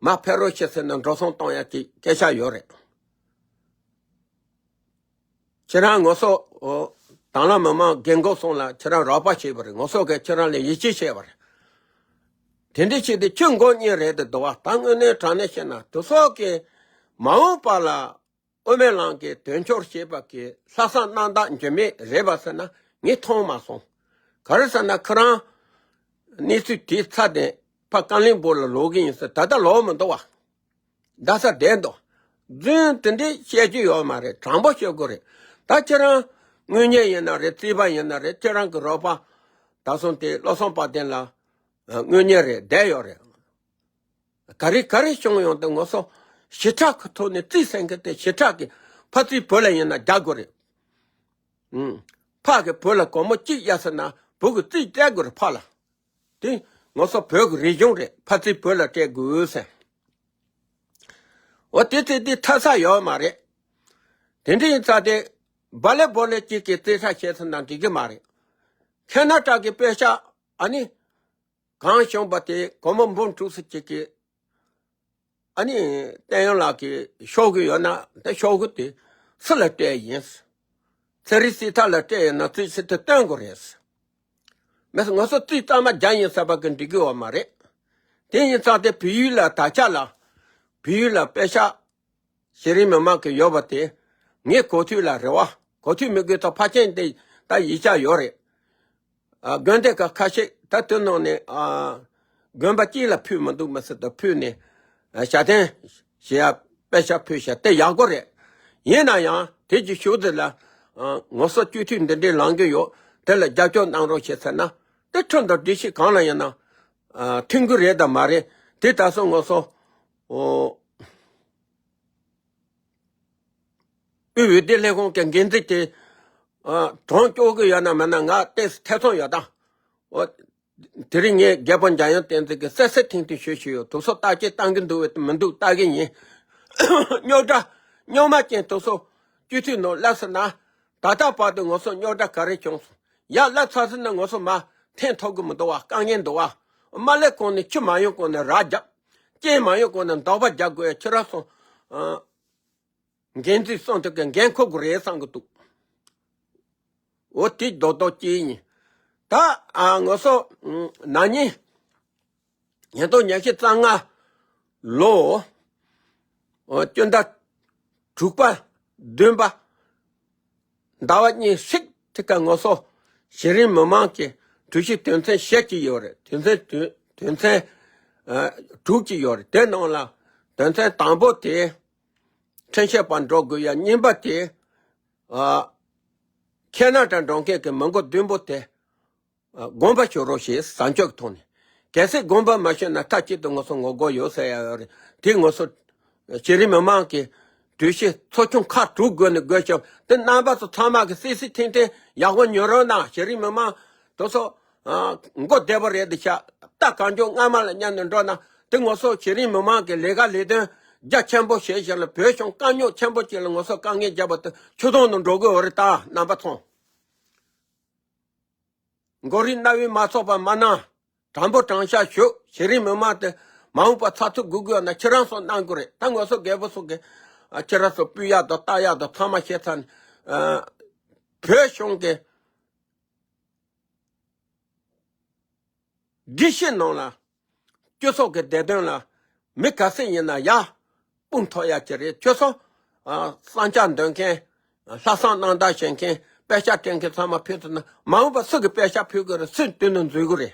མར་ཕེབས་རོགས་བྱེད་ཟེར་ནས་འགྲོ་སོང་གཏོང་ཡ་གི་སྐད་ཆ་ཡོད་རེད། ཁྱེད་རང་ངོ་སོ། ཨོ། དྭང་བླངས་མི་མང་རྒན་འཁོགས་ཚོ་ལ་ཁྱེད་རང་རོགས་པ་བྱས་པ་རེད། ངོ་སོ་གིས་ཁྱེད་རང་ལ་ཡིད་ཆེས་བྱས་པ་རེད། དེ་འདྲ་བྱས་ཏེ་ཁྱོད་མགོ་གཉིས་རེད་དེ་འདུག་བ། ད་དངོས་གནས་དྲང་གནས་བཤད་ན་དེ་ཚོ་གིས་མ་འོངས་པ་ལ་དབུ་མའི་ལམ་གྱི་དོན་འཁྱོལ་བྱེད་པ་གི་ལྷག་བསམ་རྣམ་དག་འཇོན་མེད་རེད་པ་ཟེར་ན་ངས་མཐོང་མ་སོང་། ག་རེ་ཟེར་ན་ཁོ་རང་གནས་ཚུལ་དེའི་ཚབ་དེ་ཕར་ཀ་ལོན་སྦུག་ལ་ལོག་གི་ཡིན་ཟེར། ད་ལྟ་ལོག་མི་འདུག་བ། རྡ་ས་བསྡད་འདུག་རྫུན་དེ་འདྲའི་བཤད་རྒྱུ་ཡོད་མ་རེད། དྲང་པོ་བཤད་དགོས་རེད། ད་ཁྱེད་རང་དངུལ་གཉེར་ཡིན་ན་རེད། རྩིས་པ་ཡིན་ན་རེད། ཁྱེད་རང་གི་རོགས་པ་ད་སོང་དེ་བློ་བཟང་དཔལ་ལྡན་ལགས་དངུལ་གཉེར་རེད། བསྡད་ཡོད་རེད། ག་རེ་ག་རེ་བྱུང་ཡོང་དུས་ངོ་སོ་ཞི་དྲག་གི་ཐོག་ནས་རྩིས་ཟིན་མཁན་དེ་ཞི་དྲག་གི་ཕ་ཚིག་བོད་ལ་ཡིན་ན་རྒྱག་དགོས་རེད། ཨུམ། ཕ་གི་བོད་ལ་སྒོར་མོ་གཅིག་གཡར་ཟེར་ན་བོད་ཀྱི་རྩིས་སྤྲད་དགོས་རེད་ཕ་ལ། དེ་ངོ་སོ་བོད་ཀྱི་རིག་གཞུང་རེད། ཕ་ཚིག་བོད་ལ་སྤྲད་དགོས་ཟེར། འོ་དེ་དེ་དེ་ཐ་ས་ཡོད་མ་རེད། དེ་འདྲ་ཡིན་ཙང་དེ་བ་ལེ་བོ་ལེ་གཅིག་གིས་རྩིས་ཁྲ་བྱས་ཟེར་ན་འགྲིག་གི་མ་རེད། ཁེ་ན་ཏྲ་གི་པེ་ཤ་ཨ་ནི་གང་བྱུང་བ་དེ་སྒོར་མོ་འབུམ་དྲུག་ཅུ་གཅིག་གི་ཨ་ནི་བསྟན་ཡོན་ལགས་ཀྱིས་ཤོག་གུ་ཡོད་ན་དེ་ཤོག་གུ་དེ་སུ་ལ་སྤྲད་ཡིན། ཚེ་རིང་སྲིད་ཐར་ལ་སྤྲད་ཡོད་ན་རྩིས་ཆེ་དེ་སྟོན་དགོས་རེད། མེད་ང་ཚོ་རྩིས་གཙང་མ་རྒྱག་ཡིན་ཟེར་བ་གི་འགྲིག་གི་ཡོད་མ་རེད། དེ་ཡིན་ཙང་དེ་བལ་ཡུལ་ལ་ད་ཆ་ལ་བལ་ཡུལ་ལ་པེ་ཤ་ཤེས་རིག་མི་མང་གི་ཡོད་པ་དེ་ངས་གོ་ཐོས་ལ་རེ་བ། གོ་ཐོས་མི་དགོས་ཐོག་ཕལ་ཆེར་དེ་ད་ཡིག་ཆ་ཡོད་རེད། ཨ་དགོན་སྡེ་ཁག་ཁ་ཤས་ད་དེ་ནང་ནས་ཨ་དགོན་པ་གཅིག་ལ་ཕུལ་མི་འདུག་མི་སྲིད་དུ་ཕུལ་ནས་ཨ་ཞབས་བརྟན་བྱེད་ཡ་པེ་ཤ་ཕུལ་ཤ་དེ་ཡག་པོ་རེད། ཡིན་ན་ཡང་དེ་གི་ཤུགས་དེ་ལ་ཨ་ངོ་སོ་སྤྱི་འཐུས་འདི་འདྲའི་ལངས་གི་ཡོད། དེ་ལ་རྒྱབ་སྐྱོར་གནང་རོགས་བྱེད་ཟེར་ན་དེ་ཁྲིམས་དང་སྒྲིག་གཞི་གང་ལ་ཡིན་ན་ཨ་མཐུན་གི་རེད་དམ་མ་རེད། དེ་ད་སོ་ངོ་སོ་ཨོ། དབུས་འོས་བསྡུ་ལས་ཁུངས་ཀྱི་འགན་འཛིན་དེ་ཨ་གྲོངས་སྐྱོ་གི་ཡོད་ན་མེད་ན་ང་ཏོག་ཙམ་ཐེ་ཚོམ་ཡོད་ད། འོ། དེ་རིང་ངས་རྒྱལ་པོ་འཇམ་དབྱངས་བསྟན་འཛིན་གྱི་གསལ་གསལ་ཐིང་ཐིང་ཞུས་ཞུས་ཡོད། དུ་སོ་བརྟག་དཔྱད་བཏང་གི་འདུག་བས་མི་འདུག་བལྟ་གི་ཡིན། རྙོག་དྲ་རྙོག་མ་ཅན་དུ་སོ་སྤྱི་འཐུས་ནང་སླེབས་སོང་ན་ད་ལྟ་བར་དུ་ང་ཚོ་རྙོག་དྲ་ག་རེ་བྱུང་སོང་། ཡར་སླེབས་ཚར་སོང་ན་ང་ཚོ་མར་འཐེན་ཐུབ་གི་མི་འདུག་བ། དཀའ་ངལ་འདུག་བ། མར་སླེབས་གོང་ནས་ཆུ་མ་ཡོང་གོང་ནས་ར་རྒྱབ། རྐྱེན་མ་ཡོང་གོང་ནས་འདག་པ་རྒྱག་དགོས་ཡ་ཁྱེད་རང་སོང་། འགན་འཛིན་གསུམ་དེ་གི་འགན་འཁུར་དགོས་རེད་བསམ་གི་འདུག་འོ་དེ་རྡོག་རྡོག་གཅིག་ཡིན། ད་ཨ་ང་ཚོ་ན་ནིང་ཉིས་སྟོང་ཉི་ཤུ་རྩ་ལྔ་ལོ་སྤྱི་ཟླ་དྲུག་པ་བདུན་པ་ཟླ་བ་གཉིས་ཧྲིག་དེ་ག་ང་ཚོ་གཞི་རིམ་མི་མང་གི་གྲོས་གཞི་དོན་ཚན་བཞི་གཅིག་ཡོད་རེད། དོན་ཚན་དོན་དོན་ཚན་ཨ་དྲུག་གཅིག་ཡོད་རེད། དེ་ནང་ལ་དོན་ཚན་དང་པོ་དེ་ཁྲིམས་ཞིབ་པ་འགྲོ་དགོས་ཡ། གཉིས་པ་དེ་ཨ་ཁེ་ན་ཏྲ་འགྲོ་མཁན་གྱི་མི་མགོ་བདུན་པོ་དེ་ཨ་དགོངས་པ་ཞུ་རོགས་ཞེས་བཟང་སྤྱོད་ཀྱི་ཐོག་ནས། གལ་སྲིད་དགོངས་པ་མ་ཞུས་ན་མཐའ་གཅིག་ཏུ་ང་ཚོ་ངོ་རྒོལ་ཡོད་ཟེར་ཡ་ཡོད་རེད། དེ་ང་ཚོ་གཞི་རིམ་མི་མང་གི་གྲོས་གཞི་ཚོགས་ཆུང་ཁག་དྲུག་བགོས་ནས་བགོས་ཤོག་དེ་རྣམ་པ་ཚོ་ཚང་མ་གི་སིག་སིག་ཐིང་ཐིང་ཡག་པོ་ཉོ་རོགས་གནང་། གཞི་རིམ་མི་མང་དེ་ཚོ་ཨ་མགོ་བདེ་པོ་རེད་འདི་ཤག་ད་གང་མགྱོགས་སྔ་མ་ལ་མཉམ་དུ་འགྲོ་ན་དེ་ང་ཚོ་གཞི་རིམ་མི་མང་གི་ལས་ཀ་ལས་དོན་རྒྱ་ཆེན་པོ་བྱེད་བཞིན་ལ་བོད་གཞུང་དཀའ་རྙོག་ཆེན་པོ་ཅིག་ལ་ང་ཚོ་དཀའ་ངལ་བརྒྱབ་པ་དེ་ཆུ་དོང་དུ་འགྲོ་དགོས་པ་རེད། ད་རྣམ་པ་ཚོ་མགོ་རིལ་རྣ་བས་མ་ཚོར་བ་མ་གནང་། དྲང་པོ་དྲང་བཞག་ཞུ། གཞི་རིམ་མི་མང་དེ་མ་འོངས་པ་ཚགས་ཚུད་དགོས་དགོས་ན་ཁྱེད་རང་ཚོ་གནང་དགོས་རེད། ད་ང་ཚོ་རྒད་པོ་ཚོ་གི་ཨ་ཁྱེད་རང་ཚོ་སྤུས་ཡག་དང་ལྟ་ཡག་དང་ཚང་མ་བཤད་ཚར་ནས་ཨ་བོད་གཞུང་གི་སྒྲིག་གཞི་ནང་ལ་སྤྱི་ཚོགས་ཀྱི་བདེ་དོན་ལ་མི་ག་ཚད་ཡིན་ན་ཡར་དཔུང་ཐོག་ཡག་གི་རེད། ཁྱོད་ཚོ་ཨ་བསམ་འཆར་འདོན་མཁན་ལྷག་བསམ་རྣམ་དག་བྱེད་མཁན་པད་ཤག་སྤྲད་མཁན་ཚང་མ་ཕུད་ཐུབ་ན་མ་འོངས་པ་སུ་གི་པད་ཤག་ཕུད་དགོས་རེད། སུས་མདུན་དུ་འཛུལ་དགོས་རེད།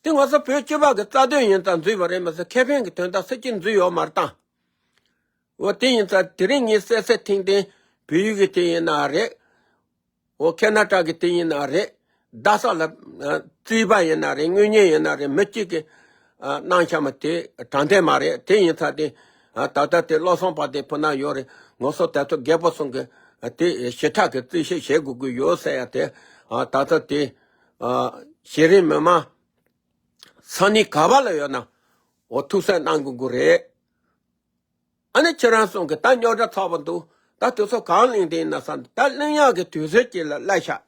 དེ་ང་ཚོ་བོད་སྤྱི་པ་གི་རྩ་དོན་ཡིན་ཙང་འཛུལ་བ་རེད་མ་ཟད། ཁེ་ཕན་གི་དོན་དག་སུ་གཅིག་འཛུལ་ཡོད་མ་རེད་ད། འོ་དེ་ཡིན་ཙང་དེ་རིང་ངས་གསལ་གསལ་ཐིང་ཐིང་བལ་ཡུལ་གི་དེ་ཡིན་ན་རེད། འོ་ཁེ་ན་ཏྲ་གི་དེ་ཡིན་ན་རེད། རྡ་ས་ལ་ཨ་རྩིས་པ་ཡིན་ན་རེད། དངུལ་གཉེར་ཡིན་ན་རེད། མི་གཅིག་གི་ཨ་གནང་བྱ་མ་དེ་དྲང་བདེན་མ་རེད། དེ་ཡིན་ཙང་དེ་ཨ་ད་ལྟ་དེ་བློ་བཟང་དཔལ་ལྡན་ཕུ་ན་ཡོད་རེད། ང་ཚོ་དེ་ཚོ་རྒད་པོ་ཚོ་གི་ཨ་དེ་ཞེ་དྲག་གི་རྩིས་བཤེར་བྱེད་དགོས་ཀྱི་ཡོད་ཟེར་ཡ་དེ། ཨ་ད་ལྟ་དེ་ཨ་གཞི་རིམ་མི་མང་ས་གནས་ག་བ་ལ་ཡོད་ན་འོ་ཐུགས་གསན་གནང་དགོས་ཀྱི་རེད། ཨ་ནི་ཁྱེད་རང་ཚོ་གི་ད་རྙོག་དྲ་ཚ་བ་འདུག་ད་དེ་ཚོ་གང་གླེང་དེ་ཡིན་ན་བསམ། ད་གླེང་ཡག་གི་དུས་ཚོད་ཅིག་ལ་སླེབས་ཤག་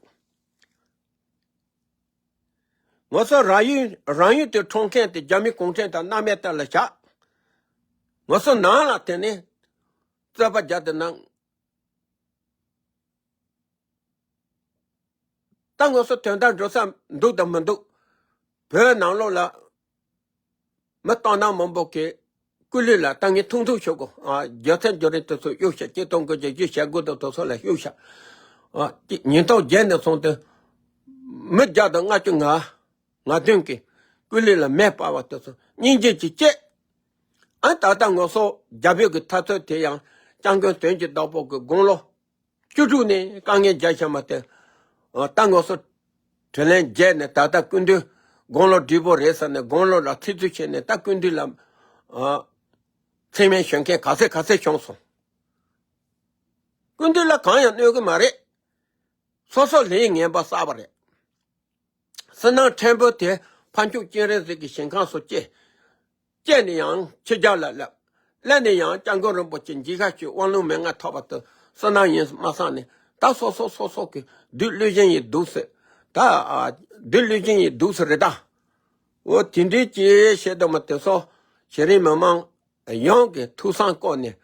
ང་ཚོ་རང་ཡུལ་རང་ཡུལ་དུ་འཁྲུངས་མཁན་དེ་རྒྱ་མི་གུང་ཁྲན་དང་མནའ་མའི་རྟ་ལ་བཞག་ང་ཚོ་ནང་ལ་དེ་ནས་རྩོད་པ་རྒྱག་དེ་ནང་། ད་ང་ཚོ་དོན་དག་འགྲོ་ས་འདུག་དང་མི་འདུག་བོད་ནང་ལོགས་ལ་མི་སྟོང་ཕྲག་མང་པོ་གི་སྐུ་ལུས་ལ་ད་ངས་ཐུང་ཐུང་ཞུ་གོ། ཨ་རྒྱུ་མཚན་རྒྱུ་རིན་དེ་ཚོ་གཡུག་བཞག་སྤྱིར་བཏང་སྐུ་མཁྱེན་རྒྱུ་བྱ་དགོས་དང་དེ་ཚོ་ལ་གཡུག་བཞག་ཨ་ཉིས་སྟོང་བརྒྱད་ནས་བཟུང་སྟེ་མི་བརྒྱ་དང་ལྔ་བཅུ་ང་ང་བདུན་གྱི་སྐུ་ལུས་ལ་མེ་སྤར་བ་དེ་ཚོ་སྙིང་རྗེ་གྱིས་བཅད། ཨ་ད་ལྟ་ང་ཚོ་རྒྱ་བོད་ཀྱི་འཐབ་རྩོད་དེ་ཡང་སྐྱབས་མགོན་དོན་གྱི་བདག་པོ་གི་དགུང་ལོ་བཅུ་དྲུག་ནས་དཀའ་ངལ་རྒྱག་བཞིན་པ་དེ། ད་ང་ཚོ་དྲིན་ལན་འཇལ་ནས་ད་ལྟ་སྐུ་མདུན་དགུང་ལོ་བགྲེས་པོ་རེད་ཟེར་ནས་དགུང་ལོ་ལ་ཚིག་རྩུབ་བྱས་ནས། ད་སྐུ་མདུན་ལ་མཚན་སྨད་ཞུ་མཁན་ག་ཚད་ག་ཚད་བྱུང་སོང་། སྐུ་མདུན་ལ་གང་ཡང་གནོད་གི་མ་རེད། སོ་སོ་ལས་ངན་པ་བསགས་པ་རེད། བསོད་ནམས་ཕྲན་བུ་དེ་ཕ་ཁྱུག་སྤྱན་རས་གཟིགས་ཀྱི་ཞིང་ཁམས་སུ་སྐྱེས། སྐྱེས་ནས་ཡང་ཕྱི་རྒྱལ་ལ་སླེབས། སླེབས་ནས་ཡང་སྐྱབས་མགོན་རིན་པོ་ཆེ་མཇལ་ཁ་ཞུས། དབང་ལུང་མན་ངག་ཐོབ་པ་དེ་བསོད་ནམས་ཡིན་མ་བསམ་ནས། ད་སོ་སོ་སོ་སོ་གི་བདུད་ཀླུ་གཞན་ཡི་དུག་ཟེར། ད་ཨ་བདུད་ཀླུ་གཞན་ཡི་དུག་ཟེར་རེད་ད། འོ་དེ་འདྲའི་ཅིག་བཤད་དུ་མ། དེ་ཚོ་གཞི་རིམ་མི་མང་ཡོངས་ཀྱི་ཐུགས་བསམ་བསྐོར་ནས།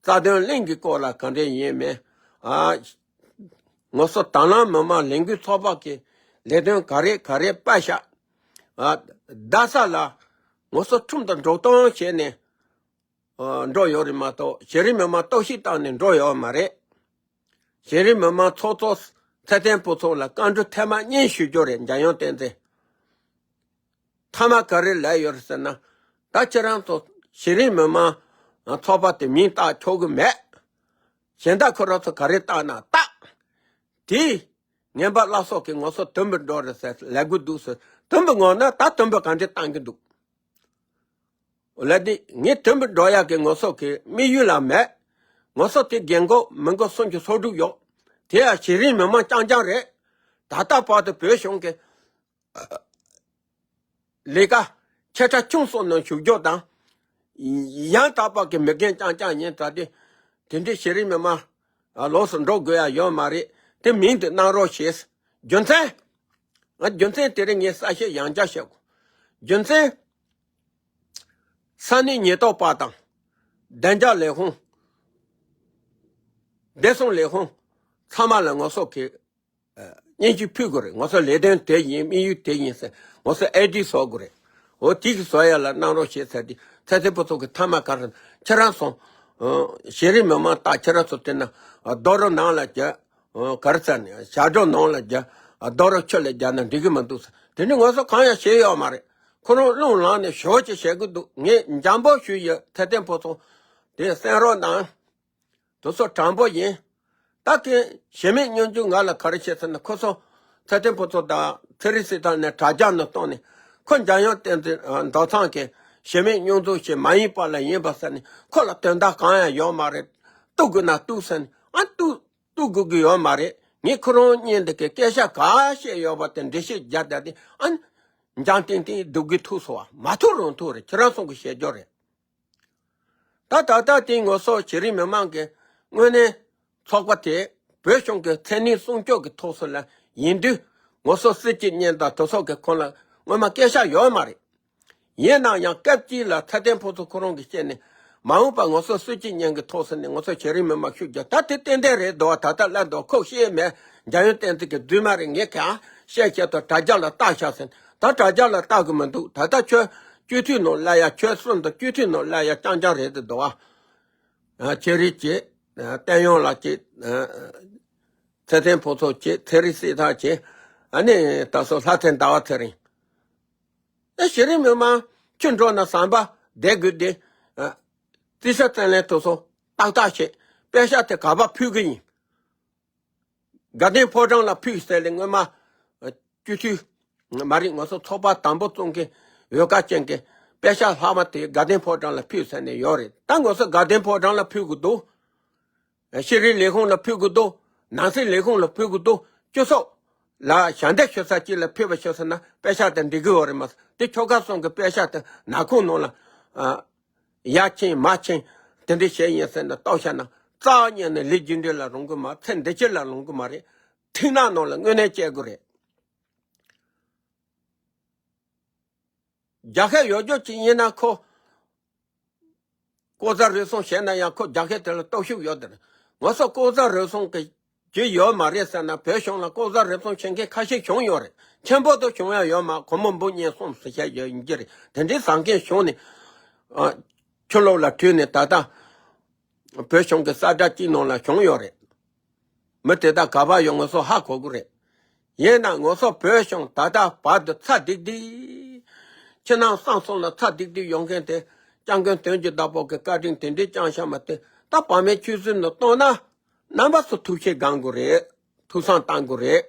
རྩ་དོན་གླེང་གི་སྐོར་ལ་ག་འདྲ་ཡིན་མིན། ཨ་ང་ཚོ་དང་བླངས་མི་མང་ལས་འགུལ་ཚོགས་པ་གི་ལས་དོན་ག་རེ་ག་རེ་སྤེལ་ཤག་ཨ་རྡ་ས་ལ་ང་ཚོ་ཁྲིམས་དང་འགྲོ་སྟངས་བྱས་ནས་ཨ་འགྲོ་ཡོད་རེད་མ་གཏོགས། གཞི་རིམ་མི་མང་རྟོག་ཞིབ་བཏང་ནས་འགྲོ་ཡོད་མ་རེད། གཞི་རིམ་མི་མང་ཚོགས་གཙོ་ཚེ་བརྟན་ཕུན་ཚོགས་ལ་བཀའ་འཁྲོལ་ཐེངས་མ་གཉིས་ཞུ་རྒྱུ་རེད། འཇམ་དབྱངས་བསྟན་འཛིན། མཐའ་མ་ག་རེ་ལབ་ཡོད་རེད་ཟེར་ན། ད་ཁྱེད་རང་ཚོ་གཞི་རིམ་མི་མང་ཚོགས་པ་དེ་མིང་བཏགས་ཆོག་གི་མེད། གཞན་དག་ཁོ་རང་ཚོ་ག་རེ་བཏགས་ན་བཏགས། དེ་ངན་པ་བླ་སྲོག་གི་ང་ཚོ་དུམ་བུར་འགྲོ་རེད་ཟེར་ལབ་གི་འདུག་ཟེར། དུམ་བུ་ངོ་ན་ད་དུམ་བུ་ག་འདྲ་བཏང་གི་འདུག་ལབ་དུས། ངས་དུམ་བུར་འགྲོ་ཡག་གི་ང་ཚོ་གི་དམིགས་ཡུལ་ལ་མེད། ང་ཚོ་དེ་རྒན་གོག་མི་འགོ་སུམ་ཅུ་སོ་དྲུག་ཡོད། དེ་ཡང་གཞི་རིམ་མི་མང་རྐྱང་རྐྱང་རེད། ད་ལྟ་བར་དུ་བོད་གཞུང་གི་ལས་ཀ་ཆེ་ཕྲ་ཆུང་སོགས་ནང་ཞུགས་རྒྱུ་དང་། ཡང་དག་པ་གི་མི་རྒན་རྐྱང་རྐྱང་ཡིན་ཙང་དེ། དེ་འདྲའི་གཞི་རིམ་མི་མང་ལོགས་སུ་འགྲོ་དགོས་ཡ་ཡོད་མ་རེད། དེ་མིང་དེ་གནང་རོགས་བྱེད། རྒྱུ་མཚན། ང་རྒྱུ་མཚན་དེ་རིང་ངས་གསལ་བཤད་ཡང་བསྐྱར་བྱེད་དགོས། རྒྱུ་མཚན། ས་གནས་ཉེན་རྟོག་པ་དང་། བདེ་འཇགས་ལས་ཁུངས། བདེ་སྲུང་ལས་ཁུངས་ཚང་མ་ལ་ང་ཚོ་གི་སྙན་ཞུ་ཕུལ་དགོས་རེད། ང་ཚོ་ལས་དོན་དེ་ཡིན། དམིགས་ཡུལ་དེ་ཡིན་ཟེར། ང་ཚོ་ཨེ་ཌི་བཟོ་དགོས་རེད། འོ་དེ་གི་བཟོ་ཡ་ལ་གནང་རོགས་བྱེད་ཟེར་དུས། ཚེ་བརྟན་ཕུན་ཚོགས་ཀྱི་མཐའ་མ་ག་རེ། ཁྱེད་རང་ཚོ་གཞི་རིམ་མི་མང་དང་ཁྱེད་རང་ཚོ་དེ་ན་རྡོ་རོ་ནང་ལ་རྒྱག་ག་རེ་ཟེར་ནས་ཞབས་བྲོ་ནང་ལ་རྒྱག་རྡོ་རོ་ཆུ་ལ་རྒྱག་ན་འགྲིག་གི་མི་འདུག་ཟེར། དེ་ནི་ང་ཚོ་གང་ཡང་བྱས་ཡོད་མ་རེད། ཁོ་རང་རླུང་ལངས་ནས་ཞོ་ཅིག་བྱེད་ཀྱི་འདུག་ངས་འཇམ་པོ་ཞུས་ཡོད། ཚེ་བརྟན་ཕུན་ཚོགས་དེ་གསན་རོགས་གནང་། དེ་ཚོ་དྲང་པོ་ཡིན། ད་དེ་གཞི་མེད་སྙོམས་འཇུག་ང་ལ་ག་རེ་བྱས་ཟེར་ན། ཁོ་ཚོ་ཚེ་བརྟན་ཕུན་ཚོགས་དང་ཚེ་རིང་སྲིད་ཐར་ནས་དྲ་རྒྱ་ནང་བཏང་ནས། ཁོ་འཇམ་དབྱངས་བསྟན་འཛིན་མདོ་ཚང་གི་གཞི་མེད་སྙོམས་འཇུག་ཞིག་མ་ཡིན་པ་ལ་ཡིན་པ་ཟེར་ནས། ཁོ་ལ་དོན་དག་གང་ཡང་ཡོད་མ་རེད། གཏུག་དགོས་ན་གཏུག་ཟེར་ནས། ཨ་གཏུག་གཏུག་དགོས་ཀྱི་ཡོད་མ་རེད། ངས་ཁོ་རང་གཉིས་འདི་གའི་སྐད་ཆ་ག་བཤད་ཡོད་པ་དེ་འགྲེལ་བཤད་རྒྱག་བསྡད་དེ། ཨ་འཇམ་ཏིང་ཏིང་སྡུག་གི་ཐུག་སོང་བ། མ་ཐུག་རུང་ཐུག་རེད། ཁྱེད་རང་ཚོ་གི་བཤད་རྒྱུ་རེད། ད་ད་ལྟ་དེ་ང་ཚོ་གཞི་རིམ་མི་མང་གི་དངོས་གནས་ཚོགས་པ་དེ་བོད་གཞུང་གི་མཚན་གནས་སྲུང་སྐྱོབ་ཀྱི་ཐོག་སུ་ལ་ཡིན་དུས། ང་ཚོ་སྲིད་སྤྱི་གཉེན་དང་དེ་ཚོ་གི་ཁོང་ལ་སྔོན་མ་སྐད་ཆ་ཡོད་མ་རེད། ཡིན་ནའང་སྐབས་གཅིག་ལ་ཚེ་བརྟན་ཕུན་ཚོགས་ཁོ་རང་གིས་བཤད་ནས། མ་འོངས་པ་ང་ཚོ་སྲིད་སྤྱི་གཉེན་གྱི་ཐོག་སུ་ནས་ང་ཚོ་གཞི་རིམ་མི་མང་ཤུགས་རྒྱག་ད་དེ་ཏན་ཏན་རེད་འདུག་བ། ད་ལྟ་ལབ་འདུག་ཁོ་ཤེས་མེད། འཇམ་དབྱངས་བསྟན་འཛིན་གྱི་རྫུན་མ་རེད། ངས་གང་བཤད་བཤད་དུ་དྲ་རྒྱ་ལ་བཏགས་ཤག་ཟེར། ད་དྲ་རྒྱ་ལ་བཏགས་གི་མི་འདུག་ད་ལྟ་ཆོས་སྤྱི་འཐུས་ནང་སླེབས་ཡ། ཆོལ་གསུམ་དུ་སྤྱི་འཐུས་ནང་སླེབས་ཡ་རྐྱང་རྐྱང་རེད་འདུག་བ། ཨ་ཚེ་རིང་བྱས། ཨ་བསྟན་དབྱངས་ལགས་བྱས། ཨ་ཚེ་བརྟན་ཕུན་ཚོགས་བྱས། ཚེ་རིང་སྲིད་ཐར་བྱས། ཨ་ནི་ད་སོ་ལྷ་ཚེ་ཟླ་བ་ཚེ་རིང་། ཨེ་གཞི་རིམ་མི་མང་ཁྱོད་འགྲོ་ན་ཟམ་པ་བསྡད་དགོས་དེ། ཨ། རྩིས་ཞིབ་རྩིས་ལེན་དུ་སོང་ཏག་ཏག་བྱེད། པེ་ཤག་དེ་ག་པར་ཕུལ་གི་ཡིན། དགའ་ལྡན་ཕོ་བྲང་ལ་ཕུལ་ཟེར་ལེ་སྔོན་མ། ཨ། སྤྱི་འཐུས་མ་རེད། ང་ཚོ་ཚོགས་པ་དང་པོ་བཙུགས་མཁན་འོས་ཀ་ཅན་གྱི་པེ་ཤག་ལྷག་མ་དེ་དགའ་ལྡན་ཕོ་བྲང་ལ་ཕུལ་ཟེར་ནས་ཡོད་རེད། ད་ང་ཚོ་དགའ་ལྡན་ཕོ་བྲང་ལ་ཕུལ་དགོས་འདུག་ཤེས་རིག་ལས་ཁུངས་ལ་ཕུལ་དགོས་འདུག་ནང་སྲིད་ལས་ཁུངས་ལ་ཕུལ་དགོས་འདུག་སྤྱི་ཚོགས་ལ་ཞལ་འདེབས་ཞུ་ས་ཅིག་ལ་ཕུལ་བ་ཞུ་ཟེར་ན་པེ་ཤག་དེ་འགྲིག་གི་ཡོད་རེད་མ་གཏོགས། དེ་ཁྱོ་ག་ཚོ་གི་པེ་ཤག་དེ་ནག་ཁུང་ནང་ལ། ཨ། ཡར་ཕྱིན་མར་ཕྱིན་དེ་འདྲ་བྱས་ཡིན་ཟེར་ནས་རྟོགས་བྱས་ན་རྩ་བ་ཉིད་ནས་ལས་རྒྱུ་འབྲས་ལ་རུང་གི་མ། ཚེ་འདི་ཕྱི་ལ་རུང་གི་མ་རེད། མཐིང་ནག་ནང་ལ་དངོས་གནས་སྐྱེ་དགོས་རེད། རྒྱ་སྐད་ཡོད་རྒྱུ་ཅིག་ཡིན་ན་ཁོ། ལྐོག་ཟ་རུལ་སུངས་བྱས་ན་ཡང་ཁོ་རྒྱ་སྐད་དེ་ལ་སྟོབས་ཤུགས་ཡོད་དེ། ང་ཚོ་ལྐོག་ཟ་རུལ་སུངས་ཀྱི་རྒྱུ་ཡོད་མ་རེད་ཟེར་ན། བོད་གཞུང་ལ་ལྐོག་ཟ་རུལ་སུངས་བྱེད་མཁན་ཁ་ཤས་བྱུང་ཡོད་རེད། ཆེན་པོ་དུ་བྱུང་ཡ་ཡོད་མ། སྒོར་མོ་འབུམ་གཉིས་གསུམ་ཟེར་བྱས་ཡོད་ཡིན་གྱི་རེད། དེ་འདྲའི་ཟ་མཁན་བྱུང་ནས། ཨ། ཆུ་ལོག་ལ་དྲུད་ནས་ད་ལྟ་བོད་གཞུང་གི་ས་ཁྲ་གཅིག་ནང་ལ་བྱུང་ཡོད་རེད། མི་དེ་དག་ག་པར་ཡོད་ང་ཚོ་ཧ་གོ་གི་རེད། ཡིན་ན་ང་ཚོ་བོད་གཞུང་ད་ལྟ་བར་དུ་ཚ་ཏིག་ཏིག་ཕྱི་ནང་གསང་གསུམ་ལ་ཚ་ཏིག་ཏིག་ཡོང་མཁན་དེ། སྐྱབས་མགོན་དོན་གྱི་བདག་པོ་གི་བཀའ་དྲིན་དེ་འདྲའི་བསྐྱངས་བཞག་མ་དེ་ད་བར་མའི་ཆུ་ཚོད་ནང་གཏོང་ན་རྣམ་པ་ཚོ་ཐུགས་ཆེ་གང་དགོས་རེད། ཐུགས་བསམ་བཏང་དགོས་རེད།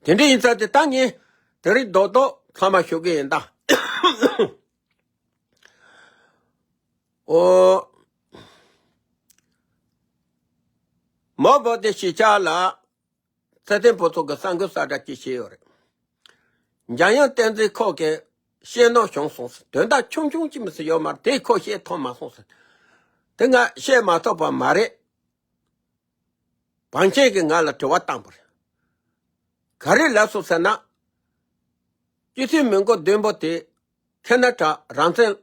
དེ་འདྲ་ཡིན་ཙང་དེ་ད་ངས་དེ་རིང་རྡོག་རྡོག་ཚང་མ་ཞུ་གི་ཡིན་ད། ཨོ། མོ་བོ་དེ་གཞིས་ཆགས་ལ་ཚེ་བརྟན་ཕུན་ཚོགས་ཀྱི་གསར་འགོད་གསལ་བསྒྲགས་ཅིག་བྱས་ཡོད་རེད། འཇམ་དབྱངས་བསྟན་འཛིན་ཁོག་གིས་བཤད་ནོར་བྱུང་སོང་ཟེར། དོན་དག་ཆུང་ཆུང་ཅིག་མི་སྲིད་ཡོད་མ་རེད། དེ་ཁོ་བཤད་ཐུབ་མ་སོང་ཟེར། དེ་ང་བཤད་མ་ཐུབ་པ་མ་རེད། བང་ཆེན་གྱིས་ང་ལ་དྲི་བ་བཏང་པ་རེད། ག་རེ་ལབ་སོང་ཟེར་ན། སྤྱི་འཐུས་མི་མགོ་བདུན་པོ་དེ་ཁེ་ན་ཌ་རང་བཙན་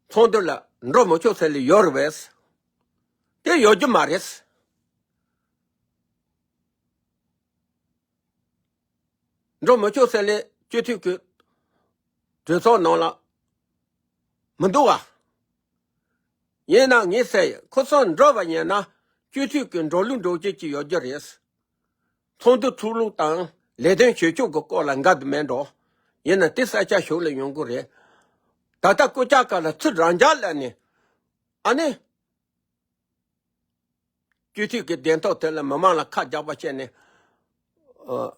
ཚོགས་འདུ་ལ་འགྲོ་མི་ཆོག་ཟེར་ལེ་ཡོད་རེད་པས། དེ་ཡོད་རྒྱུ་མ་རེད། འགྲོ་མི་ཆོག་ཟེར་ལེ་སྤྱི་འཐུས་ཀྱི་གྲོས་ཚོགས་ནང་ལ་མི་འདུག་བ། ཡིན་ན་ངས་ཟེར་ཡོད། ཁོ་ཚོ་འགྲོ་བ་ཡིན་ན་སྤྱི་འཐུས་ཀྱི་འགྲོ་ལུགས་འགྲོ་སྤྱོད་ཅིག་ཡོད་རྒྱུ་རེད། ཚོགས་འདུ་ཚུགས་ལུགས་དང་ལས་དོན་བྱེད་ཕྱོགས་ཀྱི་སྐོར་ལ་འགལ་དུ་མེད་འགྲོ། ཡིན་ན་དེ་ས་ཆ་ཞུགས་ལ་ཡོང་གི་རེད། ད་ལྟ་སྐུ་ཕྱྭ་ཁ་ལ་ཚུར་རང་འཇགས་ལ་ནི། ཨ་ནི། སྤྱི་འཐུས་ཀྱི་བདེན་ཐོག་དེ་ལ་མི་མང་ལ་ཁ་རྒྱག་པ་བྱས་ནས། ཨ།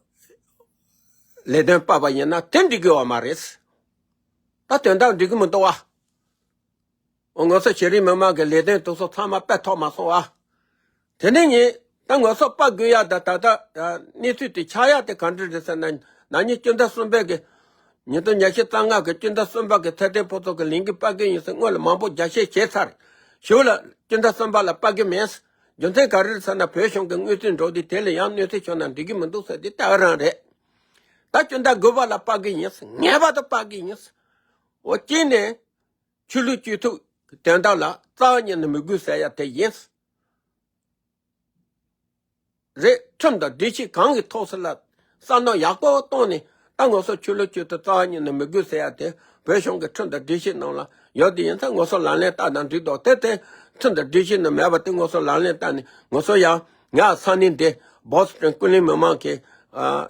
ལས་དོན་སྤེལ་བ་ཡིན་ན་དེ་འགྲིག་གི་ཡོད་མ་རེད། ད་དོན་དག་འགྲིག་གི་མི་འདུག་བ། ང་ཚོ་གཞི་རིམ་མི་མང་གི་ལས་དོན་དེ་ཚོ་ཚང་མ་སྤེལ་ཐུབ་མ་སོང་བ། དེ་ནས་ངས་ད་ང་ཚོ་སྤེལ་དགོས་ཡ་ད་ད་ལྟ་གནས་ཚུལ་དེ་ཆགས་ཡ་དེ་ག་འདྲ་རེད་ཟེར་ན། ན་ནིང་སྤྱི་ཟླ་གསུམ་པའི་གི་ཉིས་སྟོང་ཉི་ཤུ་རྩ་ལྔ་གི་སྤྱི་ཟླ་གསུམ་པ་གི་ཚེ་བརྟན་ཕུན་ཚོགས་ཀྱི་ལས་འགུལ་སྤེལ་གི་ཡིན་ཟེར་སྔོན་ལ་མང་པོ་རྒྱ་བཤད་བྱས་ཚར། ཞུ་ལ་སྤྱི་ཟླ་གསུམ་པ་ལ་སྤེལ་གི་མེད། རྒྱུ་མཚན་ག་རེ་རེད་ཟེར་ན་བོད་གཞུང་གི་དངུལ་རྩིས་འགྲོ་དུས་དེ་ལ་ཡང་གནོད་འཚེ་བྱུང་ན་འགྲིག་གི་མི་འདུག་ཟེར་དེ་ལྟ་བུ་རང་རེད། ད་སྤྱི་ཟླ་དགུ་པ་ལ་སྤེལ་གི་ཡིན། ངེས་པར་དུ་སྤེལ་གི་ཡིན། འོ་གཅིག་ནས་ཆོས་ལུགས་སྤྱི་འཐུས་དོན་དག་ལ་རྩ་བ་ཉིད་ནས་མི་དགོས་ཟེར་ཡ་དེ་ཡིན། རེད། ཁྲིམས་དང་སྒྲིག་གཞི་གང་གི་ཐོག་སུ་ལ་བསམ་བློ་ཡག་པོ་བཏང་ནས་ད་ང་ཚོ་ཆོས་ལུགས་སྤྱི་འཐུས་རྩ་བ་ཉིད་ནས་མི་དགོས་ཟེར་ཡ་དེ་བོད་གཞུང་གི་ཁྲིམས་དང་སྒྲིག་གཞི་ནང་ལ་ཡོད་དེ་ཡིན་ཙང་ང་ཚོ་ལག་ལེན་བསྟར་ན་འགྲིག་འདུག་དེ་དེ་ཁྲིམས་དང་སྒྲིག་གཞི་ནང་མེད་པ་དེ་ང་ཚོ་ལག་ལེན་བསྟར་ནས་ང་ཚོ་ཡང་ང་ས་གནས་འདི་བོ་སི་ཊོན་ཀུན་གླེང་མི་མང་གི། ཨ།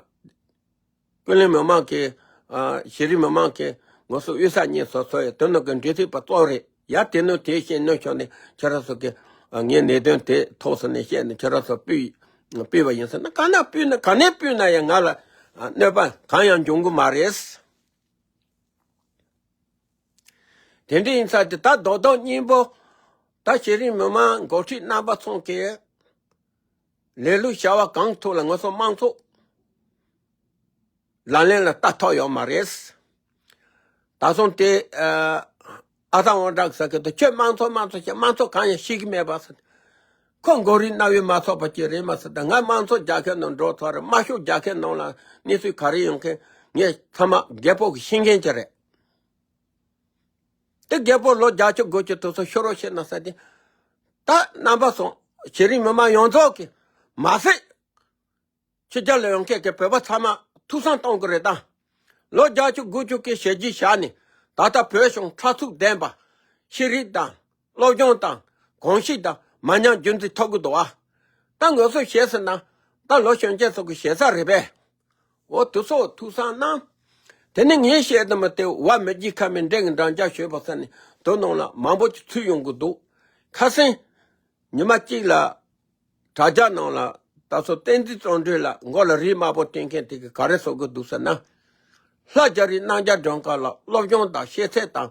ཀུན་གླེང་མི་མང་གི། ཨ། གཞི་རིམ་མི་མང་གི་ང་ཚོ་དབུས་ས་གཉིས་སོ་སོ་ཡི་དོན་དུ་གི་འབྲེལ་མཐུད་པ་གཙོ་རེད་ཡ། དེ་ནོ་དེ་བཤད་ནོ་ཆོག་ནས་ཁྱེད་རང་ཚོ་གི། ཨ། ངའི་གནད་དོན་དེ་ཐོག་སོ་ནས་བཤད་ནས་ཁྱེད་རང་ཚོ་སྤུས་སྤུས་པ་ཡིན་ཟེར་ན། ག་ན་སྤུས་ན་ག་ནས་སྤུས་ན་ཡང་ང་ལ་གནོད་པ་གང་ཡང་འབྱུང་གི་མ་རེད། དེ་འདྲ་ཡིན་ཙང་དེ་ད་རྡོག་རྡོག་སྙིང་པོ་ད་གཞི་རིམ་མི་མང་འགོ་ཁྲིད་རྣམ་པ་ཚོ་གི་ལས་ལུགས་བྱ་བ་གང་ཐུག་ལ་ང་ཚོ་དམངས་གཙོ་ལག་ལེན་ལ་བསྟར་ཐུབ་ཡོད་མ་རེད། ད་སོང་དེ་ཨ་ཨ་ཐང་དབང་གྲགས་ཟེར་གི་འདུག་ཁྱོད་དམངས་གཙོ་དམངས་གཙོ་བྱས་དམངས་གཙོ་གང་ཡང་ཤེས་ཀྱི་མེད་པ་ཟེར། ཁོ་མགོ་རིལ་རྣ་བས་མ་ཚོར་བ་ཅིག་རེད་མ་ཟེར། ད་ང་དམངས་གཙོ་རྒྱལ་ཁབ་ནང་འགྲོ་ཚར་རེད། དམར་ཤོག་རྒྱལ་ཁབ་ནང་ལ་གནས་ཚུལ་ག་རེ་ཡོང་མཁན་ངས་ཚང་མ་རྒད་པོ་གི་ཤེས་མཁན་ཅིག་རེད། དེ་རྒད་པོ་ལོ་བརྒྱད་ཅུ་དགུ་བཅུ་དེ་ཚོ་ཤོར་རོགས་བྱེད་ན་ཟེར་ཏེ། ད་རྣམ་པ་ཚོ་གཞི་རིམ་མི་མང་ཡོངས་རྫོགས་ཀྱིས་མ་ཟད་ཕྱི་རྒྱལ་ལ་ཡོང་མཁན་གྱི་བོད་པ་ཚང་མ་ཐུགས་བསམ་གཏོང་གི་རེད་ད། ལོ་བརྒྱད་ཅུ་དགུ་བཅུ་གི་ཞེ་གཅིག་བཞག་ནས་ད་ལྟ་བོད་གཞུང་ཕྲག་ཚུགས་ལྡན་པ། ཤེས་རིག་དང་སློབ་སྦྱོང་དང་གོམས་གཤིས་དང་མ་ཉམས་རྒྱུན་འཛིན་ཐུབ་ཀྱི་འདུག་ཨ། ད་ང་ཚོ་བཤད་ཟེར་ན་ད་ལོ་གཞོན་སྐྱེས་ཚོ་གི་ཞེ་ས་རེད་པས། འོ་དེ་ཚོ་ཐུགས་བསམ་གནང་། དེ་ནི་ངས་བཤད་དུ་མི་དེ་བ་མི་བརྒྱུད་ཁ་མའི་འདྲེ་གི་འགྲམ་ལྕག་ཞོད་པ་ཟེར་ནས་དོ་ནང་ལ་མང་པོ་ཅིག་ཚུད་ཡོང་གི་འདུག་ཁ་སང་ཉི་མ་གཅིག་ལ་དྲ་རྒྱ་ནང་ལ་ད་སོ་བསྟན་འཛིན་བརྩོན་འགྲུས་ལ་མགོ་ལ་རིལ་དམར་པོ་བསྟན་མཁན་དེ་གི་ག་རེ་བཟོ་གི་འདུག་ཟེར་ན། ལྷ་རྒྱ་རི་སྣམ་རྒྱ་སྒྲོན་དཀར་ལ་སློབ་སྦྱོང་དང་ཤེས་ཚད་དང་།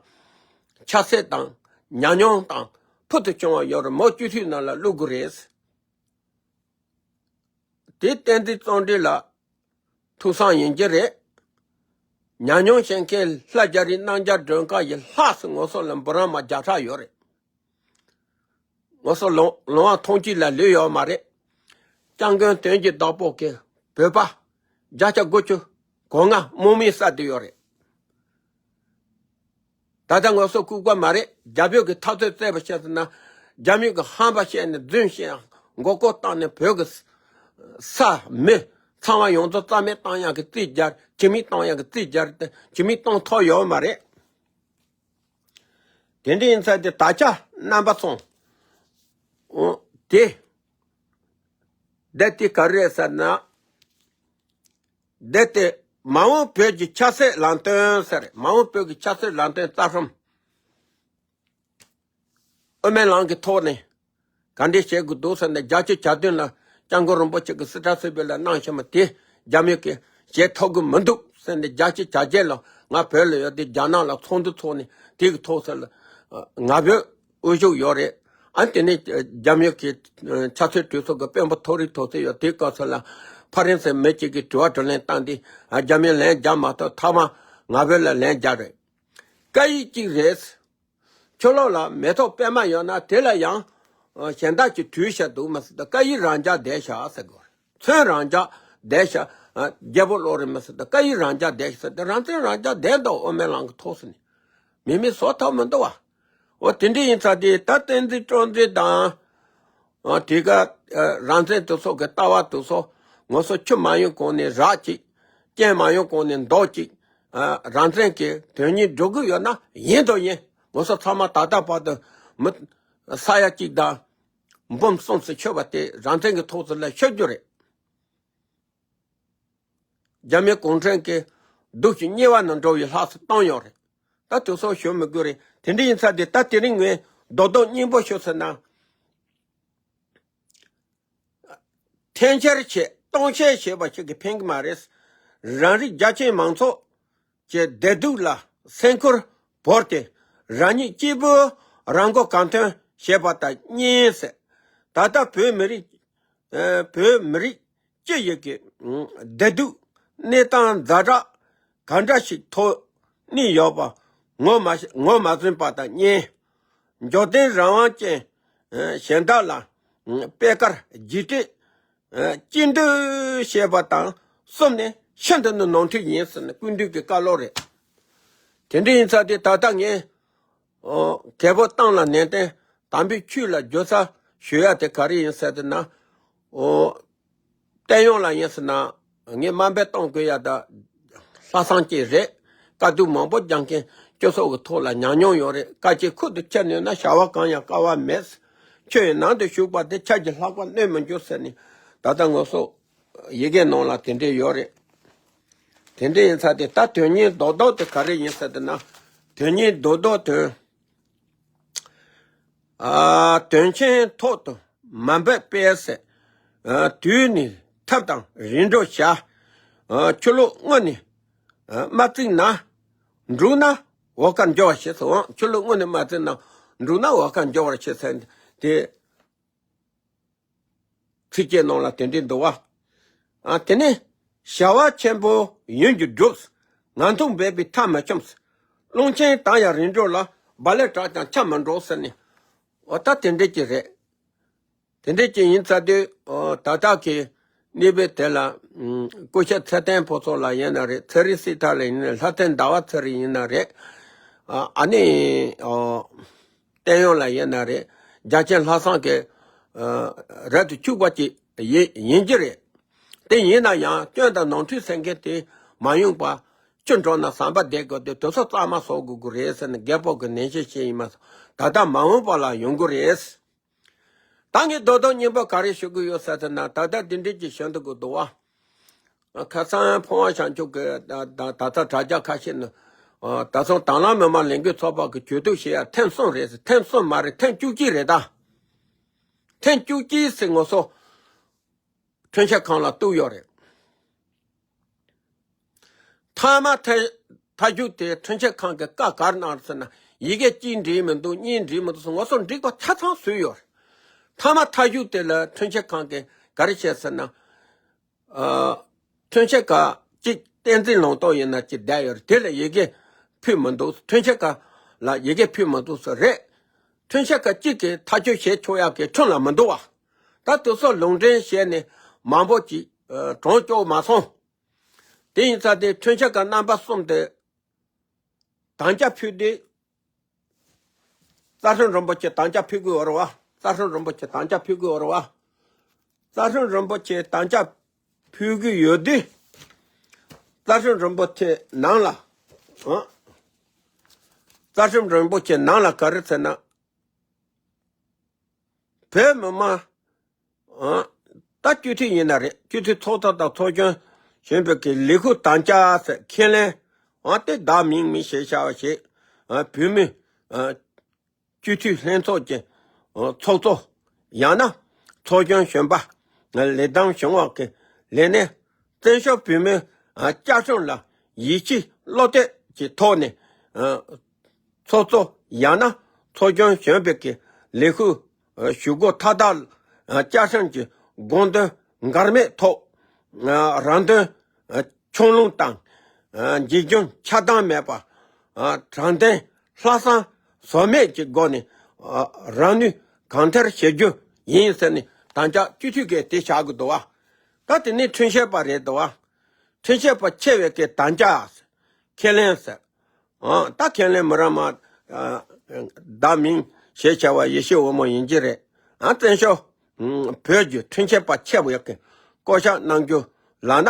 ཆ་ཚད་དང་། ཉམས་མྱོང་དང་ཕུལ་དུ་བྱུང་བ་ཡོད་རེད། མོ་སྤྱི་འཐུས་ནང་ལ་བླུག་དགོས་རེད། དེ་བསྟན་འཛིན་བརྩོན་འགྲུས་ལ་ཐུགས་བསམ་ཡིན་གྱི་རེད། ཉམས་མྱོང་བྱེད་མཁན་ལྷ་རྒྱ་རི་སྣམ་རྒྱ་སྒྲོན་དཀར་ཡི་ལྷག་སུ་ངོ་སོ་ལ་འབུམ་རམས་མ་བརྒྱ་ཕྲག་ཡོད་རེད། ངོ་སོ་ལོང་ལོང་བ་མཐོང་ཆོས་ལ་ལུས་ཡོད་མ་རེད། སྐྱབས་མགོན་དོན་གྱི་བདག་པོ་གི་བོད་པ་བརྒྱ་ཆ་དགུ་བཅུ་གོ་ལྔ་རྨོངས་མུན་བསལ་བསྡད་ཡོད་རེད། ད་ལྟ་ངོ་སོ་ལྐུགས་པ་མ་རེད། རྒྱ་བོད་ཀྱི་འཐབ་རྩོད་རྩོད་པ་བྱས་ཟིན་ན། རྒྱ་མི་གི་ཧམ་པ་བཤད་ནས་རྫུན་བཤད་མགོ་སྐོར་བཏང་ནས་བོད་ཀྱི་ས་མི་ཚང་བ་ཡོངས་རྫོགས་རྩ་མེད་བཏང་ཡག་གི་རྩིས་རྒྱག་རེད། ཇི་མི་བཏང་ཡག་གི་རྩིས་རྒྱག་རེད་དེ་ཇི་མི་བཏང་ཐུབ་ཡོད་མ་རེད། དེ་འདྲ་ཡིན་ཙང་དེ་ད་ཆ་རྣམ་པ་ཚོ། འོ། དེ། དེ་དེ་ག་རེ་རེད་ཟེར་ན། དེ་དེ་མ་འོངས་བོད་ཀྱི་ཆབ་སྲིད་ལམ་སྟོན་ཟེར། མ་འོངས་བོད་ཀྱི་ཆབ་སྲིད་ལམ་སྟོན་རྩ་ཁྲིམས། དབུ་མའི་ལམ་གྱི་ཐོག་ནས་ག་འདྲས་བྱེད་དགོས་འདུག་ཟེར་ནས་བརྒྱད་ཅུ་གྱ་བདུན་ལ་སྐྱབས་མགོན་རིན་པོ་ཆེ་གིས་སི་ཁྲོན་སིལ་བུ་ལ་གནང་བཞིན་པ་དེ་རྒྱ་མི་གིས་བྱེད་ཐུབ་ཀྱི་མི་འདུག་ཟེར་ནས། བརྒྱད་ཅུ་གྱ་བརྒྱད་ལ་ང་བོད་ལ་ཡོད་དེ་རྒྱ་ནག་ལ་ཚོགས་འདུ་ཚོགས་ནས་དེ་གི་ཐོག་ཟེར་ལ་ང་བོད་དབུ་བཞུགས་ཡོད་རེད། ཨ་དེ་ནས་རྒྱ་མི་གི་ཆབ་སྲིད་གྲོས་ཚོགས་ཀྱི་དཔོན་པོ་མཐོ་རིམ་ཐོག་ཚད་ཡོད་དེ་སྐབས་སུ་ལ་ཕ་རན་སི་མི་གཅིག་གིས་དྲི་བ་དྲིས་ལན་བཏང་དེ་རྒྱ་མིས་ལན་རྒྱག་མ་ཐུབ། ཐ་མ་ང་བོད་ལ་ལན་རྒྱག་རེད། སྐད་ཡིག་གཅིག་རེད། ཕྱི་ལོགས་ལ་མེ་ཏོག་པད་མ་ཡོད་ན་དེ་ལ་ཡང་གཞན་དག་གིས་དུས་བྱ་འདུག་མ་ཟེར་ཏེ་སྐད་ཡིག་རང་རྐྱ་བསྡད་བཞག་ཟེར་དགོས་རེད། ཚོན་རང་རྐྱ་བསྡད་བཞག་རྒྱལ་པོ་བློ་རིང་མ་ཟེར་ཏེ་སྐད་ཡིག་རང་རྐྱ་བསྡད་བཞག་ཟེར་ཏེ་རང་ཚོན་རང་རྐྱ་བསྡད་འདུག་དབུ་མའི་ལམ་གྱི་ཐོག་ཟེར་ནས་མི་མི་བཟོ་ཐབས་མི་འདུག་བ། འོ་དེ་འདྲ་ཡིན་ཙང་དེ་ད་བསྟན་འཛིན་བཀྲ་ཤིས་དང་། ཨ་དེ་ག་ཨ་རང་བཙན་དེ་ཚོ་གི་ལྟ་བ་དེ་ཚོ་ངོ་སོ་ཆུ་མ་ཡོང་གོང་ནས་རག་ཅིག་རྐྱེན་མ་ཡོང་གོང་ནས་འདོགས་ཅིག་ཨ་རང་བཙན་གྱི་དོན་སྙིང་འགྲོ་གི་ཡོད་ན་ཡིན་དང་ཡིན། ངོ་སོ་ཚང་མ་ད་ལྟ་བར་དུ་མི་ས་ཡ་གཅིག་དང་འབུམ་གསུམ་ཙམ་ཤོར་བ་དེ་རང་བཙན་གྱི་ཐོག་ཙམ་ལ་ཤོར་རྒྱུ་རེད། རྒྱ་མི་གུང་ཁྲན་གྱི་སྡུག་ཅིང་དམྱལ་བ་ན་འགྲོ་བའི་ལྷག་བསམ་བཏང་ཡོད་རེད། ད་དེ་ཚོ་ཞུ་མི་དགོས་རེད། དེ་འདྲ་ཡིན་ཙང་དེ་ད་དེ་རིང་ངས་རྡོག་རྡོག་སྙིང་པོ་ཞུ་ཟེར་ན། འཐེན་འཁྱེར་བྱེད་གཏོང་བཤད་བྱེད་པ་ཞིག་གིས་ཕན་གྱི་མ་རེད། རང་རིགས་རྒྱ་ཆེའི་མང་ཚོགས་ཀྱི་བདེ་སྡུག་ལ་སེམས་ཁུར་བོར་ཏེ་རང་ཉིད་གཅིག་པུ་རང་མགོ་གང་ཐོན་བྱེད་པ་དང་གཉིས་ཟེར། ད་ལྟ་བོད་མི་རིགས་ཨ་བོད་མི་རིགས་སྤྱི་ཡི་གི་ཨ་བདེ་སྡུག་གནས་སྟངས་ཛ་དྲག་གང་འདྲ་ཞིག་ཐོག་གནས་ཡོད་པ་ངོས་མ་ངོས་མ་ཟིན་པ་དང་གཉིས། འབྱོར་ལྡན་རང་དབང་ཅན་ཨ་གཞན་དག་ལ་ཨ་པད་དཀར་རྒྱས་སྤྲས་ཨ་སྤྱི་འཐུས་བྱས་པ་དང་གསུམ་ནས་ཤིན་ཏུ་ནས་ནོར་འཁྲུལ་ཡིན་ཟེར་ནས་སྐུ་མདུན་གྱི་བཀའ་སློབ་རེད། དེ་འདྲ་ཡིན་ཙང་དེ་ད་ལྟ་ངས་ཨོ་རྒྱལ་པོ་ཏང་ལ་ནན་ཏན་དམ་པའི་ཆོས་ལ་རྒྱུ་ས་ཞུ་ཡ་དེ་ག་རེ་ཡིན་ཟེར་དུས་ན། ཨོ་བསྟན་ཡོངས་ལ་ཡིན་ཟེར་ན་ངས་དམའ་འབེབས་གཏོང་དགོས་ཡ་ད་ལྷག་བསམ་ཅིག་རེད། དཀའ་སྡུག་མང་པོ་རྒྱག་མཁན་སྤྱི་ཚོགས་ཀྱི་ཐོག་ལ་ཉམས་མྱོང་ཡོད་རེད། དཀའ་སྤྱད་ཁུར་དུ་ཁྱེར་ནུས་ན་བྱ་བ་གང་ཡང་དཀའ་བ་མེད། ཆོས་ཡི་ནང་དུ་ཞུགས་པ་དེ་ཆོས་ཀྱི་ལྷག་པ་གནོད་མི་འགྱུར་ཟེར་ནས་ད་ལྟ་ངོ་སོ་ཡི་གེ་ནང་ལ་དེ་འདྲས་ཡོད་རེད། དེ་འདྲས་ཡིན་ཙང་དེ་ད་དོན་སྙིང་རྡོག་རྡོག་དེ་ག་རེ་ཡིན་ཟེར་དུས་ན། དོན་སྙིང་རྡོག་རྡོག་དོན། ཨ་དོན་ཆེན་ཐོག་ཏུ་དམའ་འབེབས་སྤེལ་ཟེར། ཨ་དུས་ནི་ཐབས་དང་རིམ་གྲོ་བྱ། ཨ་ཆུ་ལོག་སྔོན་ནས་ཨ་མ་བརྩིགས་ན། འབྲུག་ན་འོ་ཁར་འགྱོ་བར་བྱེད་ཟེར། འོང་ཆུ་ལོག་སྔོན་ནས་མ་བརྩིགས་ན་འབྲུག་ན་འོ་ཁར་འགྱོ་བར་བྱེད་ཟེར་དེ། ཚིགས་བཅད་ནང་ལ་དེ་འདྲའི་འདུག་བ། ཨ་དེ་ནས་བྱ་བ་ཆེན་པོ་ཡུན་གྱིས་འགྲུབ། ངང་ཐུག་འབད་པས་མཐའ་མི་འཁྱོམས། རླུང་ཆེན་དང་ཡང་རིམ་གྲོ་ལ། རྦ་རླབས་གྲགས་ཀྱང་ཆ་མི་འགྲོ་ཟེར་ནས། འོ་ད་དེ་འདྲས་ཀྱི་རེད། དེ་འདྲས་ཀྱི་ཡིན་ཙང་དུས་འོ་ད་ལྟ་གི་གནས་བབ་དེ་ལ་སྐུ་ཞབས་ཚེ་བརྟན་ཕུན་ཚོགས་ལགས་ཡིན་ན་རེད། ཚེ་རིང་སྲིད་ཐར་ལགས་ཡིན་ན་རེད། ལྷ་བཙན་ཟླ་བ་ཚེ་རིང་ཡིན་ན་རེད། ཨ་ཨ་ནི་འོ། བསྟན་ཡོངས་ལགས་ཡིན་ན་རེད། རྒྱལ་ཆེན་ལྷ་བསངས་ཀྱི་ཨ་རབ་ཏུ་བཅུག་པ་ཅིག་ཡིན་ཡིན་གྱི་རེད། དེ་ཡིན་ན་ཡང་སྐྱོན་དང་ནོར་འཁྲུལ་ཟེར་མཁན་དེ་མ་ཡོང་པ་ཅི་འགྲོ་ན་བསམ་པ་བདེ་དགོས་ཏེ་དེ་ཚོ་གཙང་མ་བཟོ་དགོས་ཀྱི་རེད་ཟེར་ནས་རྒད་པོ་གི་ནན་བཤད་བྱས་ཡིན་མ་གཏོགས་ད་ལྟ་མ་འོངས་པ་ལ་ཡོང་གི་རེད། ད་ངས་རྡོག་རྡོག་སྙིང་པོ་ག་རེ་ཞུ་གི་ཡོད་ཟེར་ན་ད་ལྟ་འདི་འདྲས་ཀྱི་བཤད་འདུག་གི་འདུག་བ། ཁ་སང་ཕོ་བ་བྱང་ཆུབ་ཀྱི་ད་ད་ད་ལྟ་དྲ་རྒྱ་ཁ་ཤས་ནི་ད་སང་དྭང་བླངས་མི་མང་ལས་འགུལ་ཚོགས་པ་གི་གྱོད་གཏུག་བྱེད་ཡ་ཐེངས་གསུམ་རེད། ཐེངས་གསུམ་མ་རེད། ཐེངས་བཅུ་གཅིག་རེད་ད། ཐེངས་བཅུ་གཅིག་ཟེར་ངོ་སོ་ཁྲིམས་ཞིབ་ཁང་ལ་གཏུགས་ཡོད་རེད། མཐའ་མ་མཐའ་མཐའ་གཞུག་དེ་ཁྲིམས་ཞིབ་ཁང་གིས་བཀའ་ག་རེ་གནང་ཟེར་ན། ཡི་གེ་གཅིག་འགྲིག་མི་འདུག་གཉིས་འགྲིག་མི་འདུག་ཟེར་ངོ་སོ་འགྲིག་པ་ཆ་ཚང་བཟོས་ཡོད་རེད། མཐའ་མ་མཐའ་གཞུག་དེ་ལ་ཁྲིམས་ཞིབ་ཁང་གིས་ག་རེ་བྱས་ཟེར་ན། ཨ། ཁྲིམས་ཞིབ་ཁང་གཅིག་བསྟན་འཛིན་ལུང་རྟོགས་ཡིན་ན་གཅིག་བསྡད་ཡོད་རེད། དེ་ལ་ཡི་གེ་ཕུལ་མི་འདུག་ཁྲིམས་ཞིབ་ཁང་ལ་ཡི་གེ་ཕུལ་མི་འདུག་ཟེར་རེད། ཁྲིམས་ཞིབ་ཁང་གཅིག་གིས་ཐག་གཅོད་བྱེད་ཆོག་ཡག་གི་ཁྲིམས་ལ་མི་འདུག་བ། ད་དེ་ཚོ་ལུང་འདྲེན་བྱས་ནས་མང་པོ་ཅིག་ཨ། གྲོངས་ཆོག་མ་སོང་། དེ་ཡིན་ཙང་དེ་ཁྲིམས་ཞིབ་ཁང་རྣམ་པ་གསུམ་དེ་དམ་བཅའ་ཕུལ་དུས། རྩ་ཁྲིམས་རིན་པོ་ཆེ་དམ་བཅའ་ཕུལ་དགོས་ཡོད་རེད་བ། རྩ་ཁྲིམས་རིན་པོ་ཆེ་དམ་བཅའ་ཕུལ་དགོས་ཡོད་རེད་བ། རྩ་ཁྲིམས་རིན་པོ་ཆེ་དམ་བཅའ་ཕུལ་གྱི་ཡོད་དུས། རྩ་ཁྲིམས་རིན་པོ་ཆེ་ནང་ལ། ཨ། རྩ་ཁྲིམས་རིན་པོ་ཆེ་ནང་ལ་ག་རེ་ཟེར་ན། བོད་མི་མང་། ཨ། ད་སྤྱི་འཐུས་ཡིན་ན་རེད། སྤྱི་འཐུས་ཚོགས་གཙོ་དང་ཚོགས་གཞོན་གཞོན་པའི་གི་ལས་ཁུངས་དམ་བཅའ་ཟེར་ཁས་ལེན། ཨ། དེ་བདག་མིང་མིང་ཞེས་བྱ་བ་ཞིག་ཨ། བོད་མི། ཨ། སྤྱི་འཐུས་ལྷན་ཚོགས་ཀྱི། ཨ། ཚོགས་གཙོ། ཡང་ན་ཚོགས་གཞོན་གཞོན་པ། ལས་དམ་བྱུང་བ་གི་ལས་གནས། བཙན་བྱོལ་བོད་མིའི། ཨ། བཅའ་ཁྲིམས་ལ་ཡིད་ཆེས་བློ་གཏད་ཀྱི་ཐོག་ནས། ཨ། ཚོགས་གཙོ་ཡང་ན་ཚོགས་གཞོན་གཞོན་པའི་གི་ལས་ཁུངས། ཨ། ཞུ་སྒོ་མཐའ་དག་ཨ། བཅའ་ཁྲིམས་ཀྱི་དགོངས་དོན་འགལ་མེད་ཐོག་ཨ། རང་དོན། ཨ། ཆུང་ལུང་དང་། ཨ། འཇིགས་སྐྱོང་ཆགས་སྡང་མེད་པར། ཨ། དྲང་བདེན་ལྷག་བསམ་ཟོལ་མེད་ཀྱི་སྒོ་ནས། ཨ། རང་ནུས་གང་ཐར་བྱེད་རྒྱུ་ཡིན་ཟེར་ནས་དམ་བཅའ་སྤྱི་འཐུས་ཀྱིས་དེ་བཞག་གི་འདུག་བ། ད་དེ་ནི་ཁྲིམས་ཞིབ་པ་རེད་འདུག་བ། ཁྲིམས་ཞིབ་པ་ཆེ་བའི་གི་དམ་བཅའ། ཁས་ལེན་ཟེར། ཨང་། ད་ཁས་ལེན་མི་ར་མ། ཨ། བདག་མིང་ཞེས་བྱ་བ་ཡེ་ཤེས་འོད་མ་ཡིན་གྱི་རེད། ཨ། བཙན་བྱོལ། ཨང་། བོད་ཀྱི་ཁྲིམས་ཞིབ་པ་ཆེ་བའི་གི་བསྐོ་བཞག་གནང་རྒྱུ་ལབ་ན།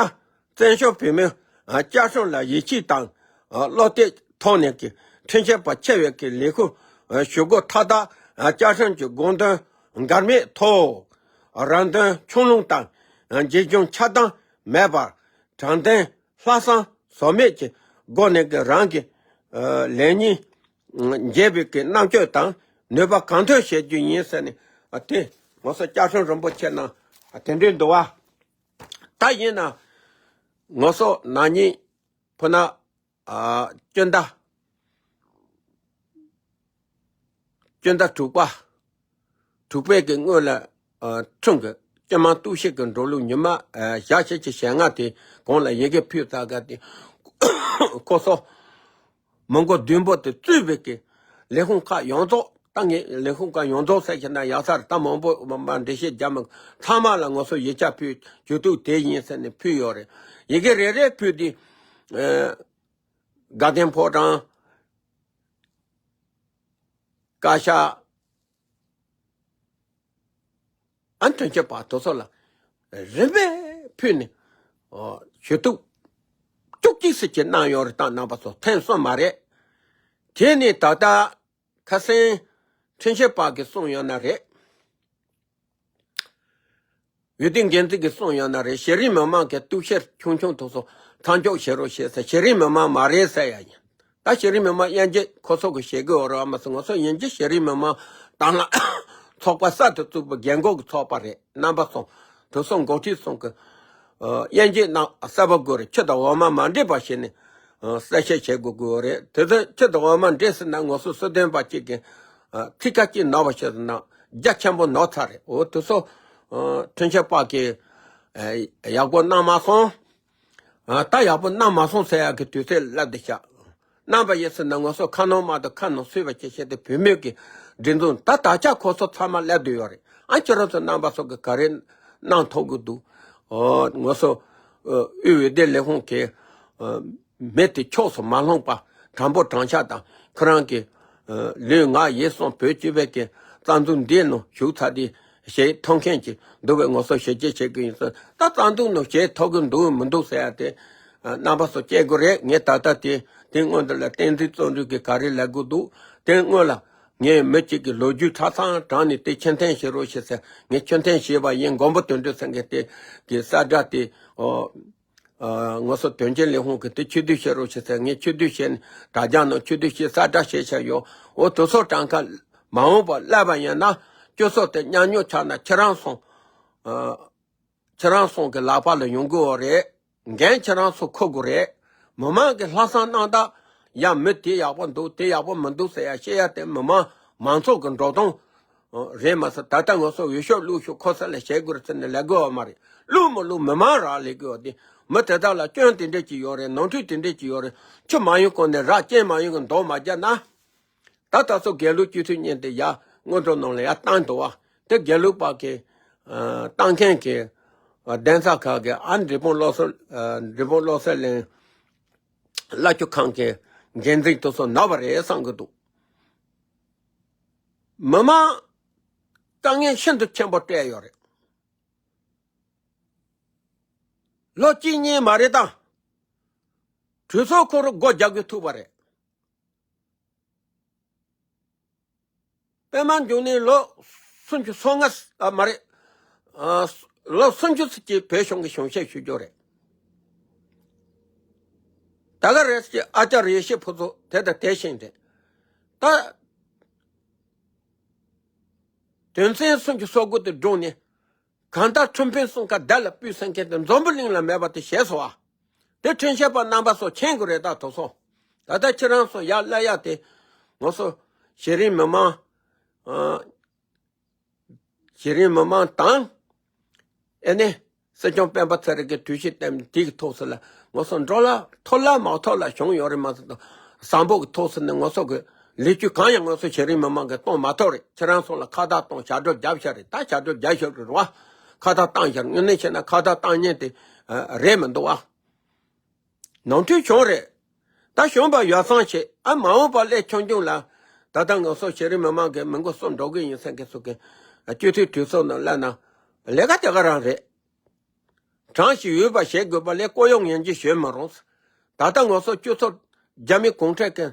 བཙན་བྱོལ་བོད་མིའི། ཨ། བཅའ་ཁྲིམས་ལ་ཡིད་ཆེས་དང་། ཨ། བློ་གཏད་ཐོག་ནས་ཀྱི་ཁྲིམས་ཞིབ་པ་ཆེ་བའི་གི་ལས་ཁུངས། ཨ། ཞུ་སྒོ་མཐའ་དག་ཨ། བཅའ་ཁྲིམས་ཀྱི་དགོངས་དོན་འགལ་མེད་ཐོག་རང་དོན་ཆུང་ལུང་དང་། ཨ། འཇིགས་སྐྱོང་ཆགས་སྡང་མེད་པར་དྲང་བདེན། ལྷག་བསམ་ཟོལ་མེད་ཀྱི་སྒོ་ནས་ཀྱི་རང་གི། ཨ། ལས་གཉིས། ཨ། འབྱེད་པའི་གི་རྣམ་དཔྱོད་དང་ནུས་པ་གང་ཐོན་བྱེད་རྒྱུ་ཡིན་ཟེར་ནས། ཨ། དེ་ངོ་སོ་བཅའ་ཁྲིམས་རིན་པོ་ཆེ་ནང་། ཨ། དེ་འདྲའི་འདུག་བ། ད་ཡིན་ན་ངོ་སོ་ན་ནིང་ཕུ་ན། ཨ། སྤྱི་ཟླ་སྤྱི་ཟླ་དྲུག་པ། དྲུག་པའི་གི་སྔོན་ལ། ཨ། ཁྲིམས་ཀྱི་སྤྱི་དམངས་གཏུག་བཤེར་གྱི་འགྲོ་ལུགས་ཉི་མ། ཨ། ཞག་ཕྱེད་ཀྱི་ཞེ་ལྔ་དེ་གོང་ལ་ཡི་གེ་ཕུལ་ཚར་ག་དེ། ཁོ་ཚོ་མི་མགོ་བདུན་པོ་དེ་གཙོས་པའི་གི་ལས་ཁུངས་ཁག་ཡོངས་རྫོགས། ད་ངས་ལས་ཁུངས་ཁག་ཡོངས་རྫོགས་ཟེར་ཁྱེར་ན་ཡག་ས་རེད། ད་མང་པོ་མ་འགྲེལ་བཤད་རྒྱབ་མི། ཚང་མ་ལ་ངོ་སོ་ཡིག་ཆ་ཕུལ། གྱོད་གཏུག་དེ་ཡིན་ཟེར་ནས་ཕུལ་ཡོད་རེད། ཡི་གེ་རེ་རེ་ཕུལ་དུས། ཨ། དགའ་ལྡན་ཕོ་བྲང་། བཀའ་ཤག་ཨ། ཁྲིམས་ཞིབ་པ་དེ་ཚོ་ལ་རིམ་པས་ཕུལ་ནས། ཨོ། གྱོད་གཏུག་བཅུ་གཅིག་ཙམ་ཅིག་གནང་ཡོད་རེད། ད་རྣམ་པ་ཚོ་ཐེངས་གསུམ་མ་རེད། དེ་ནས་ད་ལྟ་ཁ་སང་ཁྲིམས་ཞིབ་པ་གིས་གསུངས་ཡོད་ན་རེད། འོས་བསྡུ་འགན་འཛིན་གྱིས་གསུངས་ཡོད་ན་རེད། གཞི་རིམ་མི་མང་གི་གཏུག་བཤེར་ཆུང་ཆུང་དེ་ཚོ་མཚམས་འཇོག་བྱེད་རོགས་བྱེད་ཟེར། གཞི་རིམ་མི་མང་མ་རེད་ཟེར་ཡ་ཡིན། ད་གཞི་རིམ་མི་མང་དབྱེ་འབྱེད་ཁོ་ཚོ་གི་བྱེད་དགོས་རེད་བ། མ་ཟད་ང་ཚོ་ཡིན་གྱི་གཞི་རིམ་མི་མང་དང་བླངས་ཚོགས་པ་གསར་དུ་བཙུགས་པའི་རྒན་འཁོགས་ཀྱི་ཚོགས་པ་རེད། རྣམ་པ་ཚོ་དེ་ཚོ་འགོ་ཁྲིད་ཚོ་གི། ཨ། དབྱེ་འབྱེད་གནང་གསར་པ་དགོས་རེད། ཕྱི་དང་འོག་མ་མ་འདྲེས་པ་བྱས་ནས། ཨ། གསལ་བཤད་བྱེད་དགོས་དགོས་རེད། དེ་ཚོ་ཕྱི་དང་འོག་མ་འདྲེས་ཟིན་ན་ང་ཚོ་སྲིད་དོན་པ་གཅིག་གིས། ཨ། ཚིག་ཁ་གཅིག་ནོར་བ་བྱས་ཟིན་ན་རྒྱ་ཆེན་པོ་ནོར་ཚར་རེད། འོ་དེ་ཚོ། ཨ། ཁྲིམས་ཞིབ་པ་གིས། ཨ། ཡག་པོ་གནང་མ་སོང་། ཨ། ད་ཡག་པོ་གནང་མ་སོང་ཟེར་ཡག་གི་དུས་ཚོད་སླེབས་བསྡད་ཤག་གནང་པ་ཡིན་ཟེར་ན་ང་ཚོ་ཁ་ནང་མ་གཏོགས་ཁ་ནང་སུས་པ་ཅིག་བྱས་ཏེ་བུད་མེད་ཀྱི་སྒྲིག་འཛུགས། ད་ད་ཆ་ཁོ་ཚོ་ཚང་མ་སླེབས་བསྡད་ཡོད་རེད། ཨ། ཁྱེད་རང་ཚོ་རྣམ་པ་ཚོ་གིས་ག་རེ་གནང་ཐུབ་ཀྱི་འདུག་ཨོ། ང་ཚོ། ཨ། དབུས་འོས་བསྡུ་ལས་ཁུངས་ཀྱི། ཨ། མི་དེ་ཕྱོགས་སུ་མ་ལྷུང་པ། དྲང་པོ་དྲང་བཞག་དང་ཁོ་རང་གི། ཨ། ལུས་ངག་ཡིད་གསུམ་བོད་སྤྱི་པའི་གི་རྩ་འཛུགས་འདིའི་ནང་ཞུགས་ཚར་དེ་བྱེད་ཐུབ་མཁན་ཅིག་འདུག་པས་ང་ཚོ་ཞལ་གྱིས་བཞེས་ཀྱི་ཡིན་ཟེར། ད་རྩ་འཛུགས་ནང་བྱེད་ཐུབ་ཀྱི་འདུག་མི་འདུག་ཟེར་ཡ་དེ། ཨ། རྣམ་པ་ཚོ་དཔྱད་དགོས་རེད། ངས་ད་ལྟ་དེ་དེ་སྔོན་དུ་ལ་བསྟན་འཛིན་བརྩོན་འགྲུས་ཀྱིས་ག་རེ་ལབ་དགོས་འདུག་དེ་སྔོན་ལ་ངས་མི་གཅིག་གི་ལོ་རྒྱུས་ཆ་ཚང་དྲངས་ནས་དེ་ཕྱིར་འཐེན་བྱེད་རོགས་བྱེད་ཟེར། ངས་ཕྱིར་འཐེན་བྱས་པ་ཡིན། མགོན་པོ་དོན་གྲུབ་ཟེར་མཁན་དེ་གི་གསལ་བསྒྲགས་དེ། ཨོ། ཨ། ངོ་སོ་དོན་གཅོད་ལས་ཁུངས་ཀྱི་དེ་ཆེ་བསྟོད་བྱེད་རོགས་བྱེད་ཟེར། ངས་ཆེ་བསྟོད་བྱས་ནས་དྲ་རྒྱ་ནང་ཆེ་བསྟོད་བྱས་གསལ་བསྒྲགས་བྱས་བྱས་ཡོད། འོ་དེ་ཚོ་གྲངས་ཀ་མ་འོངས་པར་སླེབས་པ་ཡིན་ན་སྤྱི་ཚོགས་དེ་ཉམས་མྱོང་ཆགས་ན་ཁྱེད་རང་ཚོ། ཨ། ཁྱེད་རང་ཚོ་གི་ལག་པ་ལ་ཡོང་གི་ཡོད་རེད། འགན་ཁྱེད་རང་ཚོ་འཁུར་དགོས་རེད། མི་མང་གི་ལྷག་བསམ་རྣམ་དག་ཡ་མི་དེ་ཡག་པོ་འདུག་དེ་ཡག་པོ་མི་འདུག་ཟེར་ཡ་བཤད་ཡ་དེ་མི་མང་མང་ཚོགས་ཀྱི་འགྲོ་སྟངས་རེད་མ་ཟད། ད་ལྟ་ང་ཚོ་འོས་ཤོག་བླུགས་ཤོག་ཁོ་ཚོ་ལ་བྱེད་དགོས་རེད་ཟེར་ནས་ལས་དགོས་བ་མ་རེད། བླུགས་མི་བླུགས་མི་མང་རང་ལས་དགོས་བ་དེ། མི་དེ་དག་ལ་སྐྱོན་དེ་འདྲས་ཅིག་ཡོད་རེད། ནོར་འཁྲུལ་དེ་འདྲས་ཅིག་ཡོད་རེད། ཆུ་མ་ཡོང་གོང་ནས་རགས་རྐྱེན་མ་ཡོང་གི་འདོགས་མ་རྒྱག་ན། ད་ལྟ་ཚོ་དགེ་ལུགས་སྤྱི་འཐུས་གཉིས་དེ་ཡ་སྔོན་འགྲོ་ནང་ལ་ཡ་བཏང་འདུག་བ། དེ་དགེ་ལུགས་པ་གི། ཨ། བཏང་མཁན་གི། ཨ། གདན་ས་ཁག་གི། ཨ། འབྲས་སྤུངས་བློ་གསལ། ཨ། འབྲས་སྤུངས་བློ་གསལ་གླིང་བླ་སྤྱི་ཁང་གི་འགན་འཛིན་དེ་ཚོ་ནོར་བ་རེད་བསམ་གི་འདུག་མི་མང་དཀའ་ངལ་ཤིན་ཏུ་ཆེན་པོ་སྤྲད་ཡོད་རེད། ལོ་གཅིག་གཉིས་མ་རེད་ད། གྲོས་ཚོགས་ཁོ་རང་སྒོ་རྒྱག་དགོས་ཐུག་པ་རེད། པད་མ་འབྱུང་གནས་ལོ་སུམ་ཅུ་སོ་ལྔ། ཨ། མ་རེད། ཨ། ལོ་སུམ་ཅུ་ཙམ་གྱི་བོད་གཞུང་གི་གཞུང་བཤད་ཞུ་རྒྱུ་རེད། ད་ག་རེ་ཟེར་ཨ་ཅར་ཡེ་ཤེས་ཕུན་ཚོགས་དེ་དང་དེ་བཞིན་རེད། ད་དོན་ཚན་སུམ་ཅུ་སོ་དགུ་དེ་བསྒྲུངས་ནས། གང་ལྟར་ཁྲིམས་དཔོན་གསུམ་ཀ་བདག་ལ་ཕུལ་ཟེར་མཁན་དེ་འཛམ་བུ་གླིང་ལ་མེད་པ་དེ་བྱས་སོང་ཨ། དེ་ཁྲིམས་ཞིབ་པ་རྣམ་པ་ཚོ་མཁྱེན་དགོས་རེད། ད་དེ་ཚོ་ད་ལྟ་ཁྱེད་རང་ཚོ་ཡར་སླེབས་ཡ་དེ་ང་ཚོ་གཞི་རིམ་མི་མང་། ཨ། གཞི་རིམ་མི་མང་དང་། ཨེ་ནས་སྲིད་སྐྱོང་སྤེན་པ་ཚེ་རིང་གི་གྲོས་གཞི་དེ་དེ་གི་ཐོག་སུ་ལ་ང་ཚོ་འགྲོ་ལ་ཐོབ་ལ་མ་ཐོབ་ལ་བྱུང་ཡོད་རེད་མ་གཏོགས། བཟང་པོ་གི་ཐོག་སུ་ནས་ང་ཚོ་གི་ལས་བྱེད་གང་ཡང་ང་ཚོ་གཞི་རིམ་མི་མང་གིས་གཏོང་མ་ཐུབ་རེད། ཁྱེད་རང་ཚོ་ལ་ཁ་བརྡ་གཏོང་ཞབས་བྲོ་རྒྱབ་ཤག་རེད། ད་ཞབས་བྲོ་རྒྱབ་ཤག་རེད་བ། ཁ་བརྡ་བཏང་ཤག་དངོས་གནས་བྱས་ན་ཁ་བརྡ་བཏང་མཁན་དེ་རེད་མི་འདུག་བ། ནོར་འཁྲུལ་བྱུང་རེད། ད་བྱུང་བ་ཡོ་བསྲང་བྱེད་ཨ། མ་འོངས་པ་སླད་ཆུང་ཆུང་ལ། ད་ལྟ་ང་ཚོ་གཞི་རིམ་མི་མང་གི་མི་མགོ་གསུམ་འགྲོ་གི་ཡིན་ཟེར་མཁན་ཚོ་གི་སྤྱི་འཐུས་གྲོས་ཚོགས་ནང་སླེབས་ན་ལས་ཀ་དེ་ག་རང་རེད། གྲངས་ཤིག་འོས་པ་བྱེད་དགོས་པ་ལས་ལྐོག་གཡོ་ངན་ཇུས་བྱེད་མི་རུང་། ད་ལྟ་ང་ཚོ་སྤྱི་ཚོགས་རྒྱ་མི་གུང་ཁྲན་གྱི་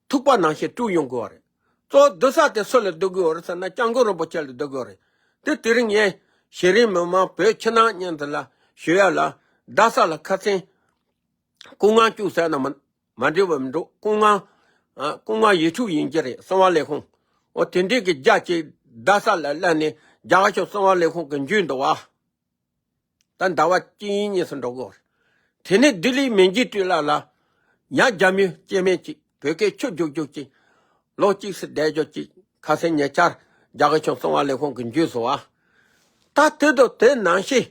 ཐུག་པ་ནང་བཞིན་དཀྲུག་ཡོང་དགོས་པ་རེད། གཙོ་བོ་སྡུག་ས་དེ་སུ་ལ་སྡུག་དགོས་པ་རེད་ཟེར་ན་སྐྱབས་མགོན་རིན་པོ་ཆེ་ལ་སྡུག་དགོས་པ་རེད། དེ་དེ་རིང་ངས་གཞི་རིམ་མི་མང་བོད་ཕྱི་ནང་གཉིས་འདི་ལ་ཞུ་ཡ་ལ་རྡ་ས་ལ་ཁ་སང་སྐུ་ངལ་བཅུག་ཟེར་ན་མ་མ་འགྲིག་པ་མི་འགྲོ། སྐུ་ངལ་ཨ། སྐུ་ངལ་ཡིག་འཁྲུག་ཡིན་གྱི་རེད། གསང་བ་ལས་ཁུངས། འོ་དེ་འདྲའི་གི་རྒྱ་ཆེ་རྡ་ས་ལ་སླེབས་ནས་རྒྱ་གར་གཞུང་གསང་བ་ལས་ཁུངས་གི་འཇུས་འདུག་བ། ད་ཟླ་བ་གཅིག་གཉིས་སུ་འགྲོ་དགོས་རེད། དེ་ནས་ལྡི་ལིའི་མན་ཇུ་ཀྲི་ལ་ལ་ཡང་རྒྱ་མི་སྐྱེ་དམན་ཅིག་བོད་སྐད་ཆུ་རྒྱུག་རྒྱུག་ཅིག་ལོ་གཅིག་སུ་བསྡད་རྒྱུ་ཅིག་ཁ་སང་ཉེ་ཆར་རྒྱ་གར་གཞུང་གསང་བ་ལས་ཁུངས་ཀྱི་འཇུས་སོང་བ། ད་དེ་དང་དེ་ནང་བཞིན་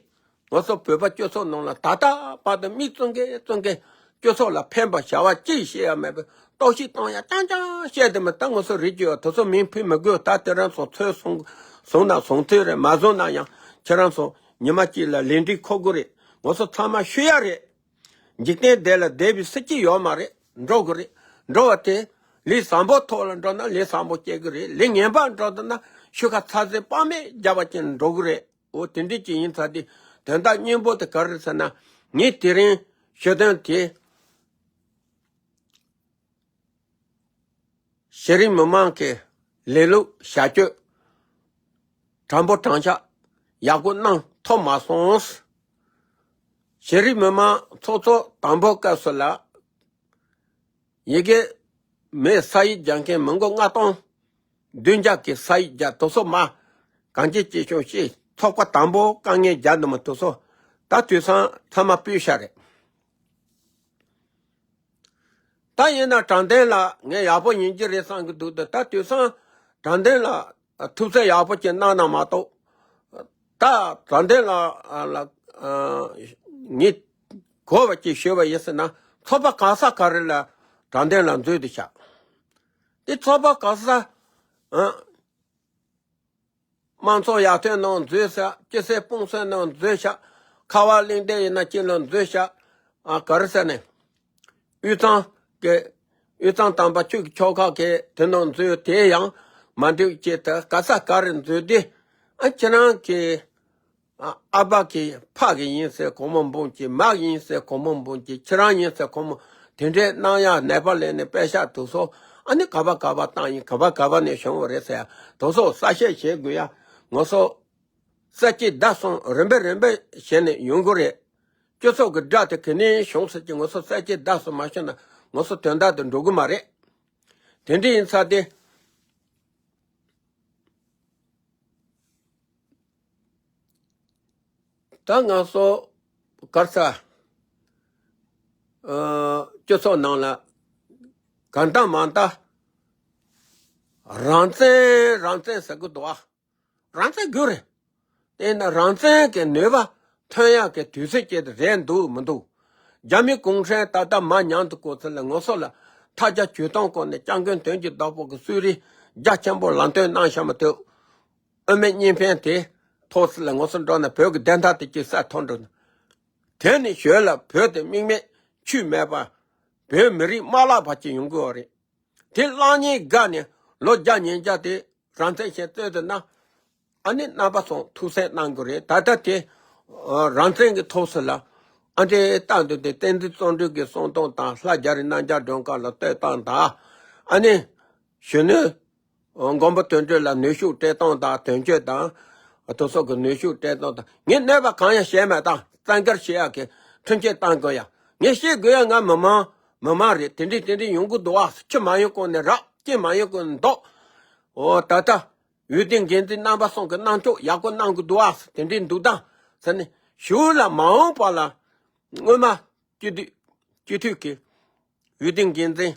ང་ཚོ་བོད་པ་སྤྱི་ཚོགས་ནང་ལ་ད་ལྟ་བར་དུ་མི་བཙོང་མཁན་བཙོང་མཁན་སྤྱི་ཚོགས་ལ་ཕན་པ་བྱ་བ་ཅིག་བཤད་ཡ་མེད་པའི་གཏོར་བཤིག་གཏོང་ཡ་རྐྱང་རྐྱང་བཤད་དེ་མི་ད་ང་ཚོ་རིགས་རྒྱུད་དེ་ཚོ་མིང་ཕུད་མི་དགོས། ད་དེ་རང་ཚོ་ཚོད་བཟུང་བཟུང་ན་བཟུང་ཚོད་རེད། མ་བཟུང་ན་ཡང་ཁྱེད་རང་ཚོ་ཉི་མ་གཅིག་ལ་ལས་འགྲིག་ཁོ་དགོས་རེད། ང་ཚོ་ཚང་མ་ཤི་ཡ་རེད། འཇིག་རྟེན་འདི་ལ་བསྡད་པའི་སྲིད་ཇུས་ཡོད་མ་རེད། འགྲོ་དགོས་རེད། འགྲོ་བ་དེ་ལས་བཟང་པོ་ཐོག་ལ་འགྲོ་ན་ལས་བཟང་པོ་སྐྱེ་གི་རེད། ལས་ངན་པ་འགྲོ་འདུག་ན་ཤུགས་ཁ་ཚ་ཚེ་དཔག་མེད་རྒྱབ་པ་ཅན་འགྲོ་གི་རེད། འོ་དེ་འདྲ་ཅིག་ཡིན་ཙང་དེ་དོན་དག་སྙིང་པོ་དེ་ག་རེ་རེད་ཟེར་ན། ངས་དེ་རིང་ཞུ་དོན་དེ། གཞི་རིམ་མི་མང་གི་ལས་ལུགས་བྱ་སྤྱོད་དྲང་པོ་དྲང་བཞག་ཡག་པོ་གནང་ཐུབ་མ་སོང་། གཞི་རིམ་མི་མང་ཚོགས་གཙོ་དང་པོ་སྐབས་སུ་ལ་ཡི་གེ་མེད་ས་ཡིག་རྒྱག་མཁན་མི་མགོ་ལྔ་སྟོང་བདུན་བརྒྱ་གི་ས་ཡིག་རྒྱག་དེ་ཚོ་མ་གང་ཅི་ཅི་བྱུང་ཞེས་ཚོགས་པ་དང་པོ་དཀའ་ངལ་རྒྱག་འདུག་མ་དེ་ཚོ་ད་དུས་སང་མཐའ་མ་སྤུས་ཤ་རེད། ད་ཡིན་ན་དྲང་བདེན་ལ་ངས་ཡག་པོ་ཡིན་གྱི་རེད་བསམ་གྱི་འདུག་ད་ད་དུས་སང་དྲང་བདེན་ལ་ཐུགས་བརྩེ་ཡག་པོ་ཅིག་གནང་ན་མ་གཏོགས། ད་དྲང་བདེན་ལ་ལ་ངས་གོ་བ་ཅིག་ཞུས་པ་ཡིན་ཟེར་ན། ཚོགས་པ་ག་ས་ག་རེ་ལ་དྲང་བདེན་ལ་འཛུལ་དུ་བཞག་དེ་ཚོགས་པ་ག་ས་ཨ། དམངས་གཙོ་ཡར་ཐོན་ནང་འཛུལ་ཤག་སྤྱི་སེ་སྤུངས་སེ་ནང་འཛུལ་ཤག་ཁ་བ་གླིང་སྡེ་ཡིན་ན་སྤྱི་ནང་འཛུལ་ཤག་ཨ་ག་རེ་ཟེར་ནས། དབུས་གཙང་གི་དབུས་གཙང་དམ་པ་ཆོས་ཀྱི་ཕྱོགས་ཁག་གི་དེ་ནང་འཛུལ་དེ་ཡང་མ་འགྲིག་ཅེས་དེ་ག་ས་ག་རེ་འཛུལ་དེ། ཨ་ཁྱེད་རང་གི་ཨ་ཨ་ཕ་གི་ཕ་གི་ཡིན་ཟེར་གོང་མ་འབུམ་གྱི་མ་གི་ཡིན་ཟེར་གོང་མ་འབུམ་གྱི་ཁྱེད་རང་ཡིན་ཟེར་གོང་མ་དེ་འདྲའི་གནང་ཡག་ནད་པ་ལས་ནས་པད་ཤག་དུ་སོ། ཨ་ནི་ག་བ་ག་བ་བཏང་ཡིན་ག་བ་ག་བ་ནས་བྱུང་བ་རེད་ཟེར་ཡ་དུ་སོ་གསལ་བཤད་བྱེད་དགོས་ཡ་ང་ཚོ། ས་སྐྱིད་ཟླ་གསུམ་རིམ་པས་རིམ་པས་བྱས་ནས་ཡོང་གི་རེད། སྤྱི་ཚོགས་ཀྱི་དགྲ་དེ་ག་ནས་བྱུང་ཟེར་གྱི་ང་ཚོ་གསལ་བྱེད་བརྡ་སུ་མ་ཤོད་ན་ང་ཚོ་དོན་དག་དེ་འགྲོ་གི་མ་རེད། དེ་འདྲ་ཡིན་ཙང་དེ། ད་ང་ཚོ་གར་ས་ཨ་སྤྱི་ཚོགས་ནང་ལ་གང་ལྟར་མང་ལྟར་རང་བཙན་རང་བཙན་ཟེར་གི་འདུག་ཨ། རང་བཙན་དགོས་རེད། དེས་ན་རང་བཙན་གྱི་ནུས་པ་ཐོན་ཡག་གི་དུས་ཚོད་ཅིག་རེད་འདུག་མི་འདུག་རྒྱ་མི་གུང་ཁྲན་ད་ལྟ་མ་མྱང་དུ་བཀོད་ཚུལ་ལ་ང་ཚོ་ལ་ཐ་རྒྱ་ཇུས་སྟོང་བཀོད་ནས་སྐྱབས་མགོན་དོན་གྱི་བདག་པོ་གི་གསོལ་རས་རྒྱ་ཆེན་པོ་ལམ་སྟོན་གནང་བཞག་མ་ཐུབ། དབུ་མའི་གཉིས་ཕན་དེ་ཐོག་སྲིད་ལ་ངོ་སོ་འགྲོ་ན་བོད་ཀྱི་བདེན་མཐའ་དེ་གཅིག་གསལ་ཐོག་འགྲོ་ན། དེ་ནི་ཞོལ་ལ་བོད་དེ་དམིགས་མེད་ཆུས་མེད་པ། བོད་མི་རིགས་མ་བརླག་པ་ཅིག་ཡོང་གི་ཡོད་རེད། དེ་བརླག་ཉེན་དགའ་ནས་ལོ་བརྒྱ་ཉིས་བརྒྱ་དེ་རང་བཙན་བྱས་རྩོད་དུ་ན། ཨ་ནི་རྣམ་པ་ཚོ་ཐུགས་སེམས་གནང་དགོས་རེད། ད་ལྟ་དེ་རང་བཙན་གྱི་ཐོག་སྲིད་ལ་ཨ་འདྲའི་སྟངས་དུ་དེ་བསྟན་འཛིན་བརྩོན་འགྲུས་ཀྱི་གསུང་སྟངས་དང་ལྷ་རྒྱ་རི་རྣམ་རྒྱལ་སྒྲོན་དཀར་ལ་ལྟོས་སྟངས་དང་། ཨ་ནི་གཞོན་ནུ། མགོན་པོ་དོན་གྲུབ་ལ་ནུས་ཤུགས་སྤྲད་སྟངས་དང་དོན་གཅོད་དང་། དེ་སོགས་ཀྱི་ནུས་ཤུགས་སྤྲད་སྟངས་དང་ངས་གནོད་པ་གང་ཡང་བྱས་མེད་དང་བཙན་བཀར་བྱེད་ཡག་གི་མཐུན་རྐྱེན་བཏང་དགོས་ཡ། ངས་བཤད་དགོས་ཡ་ང་མི་མང་མི་མང་རེད། དེ་འདྲས་དེ་འདྲས་ཡོང་གི་འདུག་ཨ། ཁྱི་མ་ཡོང་གོང་ནས་རག་ཁྱི་མ་ཡོང་གོང་ནས་འདོག་འོ་ད་ལྟ་འོས་བསྡུ་འགན་འཛིན་རྣམ་པ་གསུམ་གྱི་གནང་ཕྱོགས་ཡག་པོ་གནང་གི་འདུག་ཨ། དེ་འདྲས་འདུག་དང་ཟེར་ནས་གཞུག་ལ་མ་འོངས་པ་ལ་སྔོན་མ་སྤྱི་འཐུས་སྤྱི་འཐུས་ཀྱི་འོས་བསྡུ་འགན་འཛིན།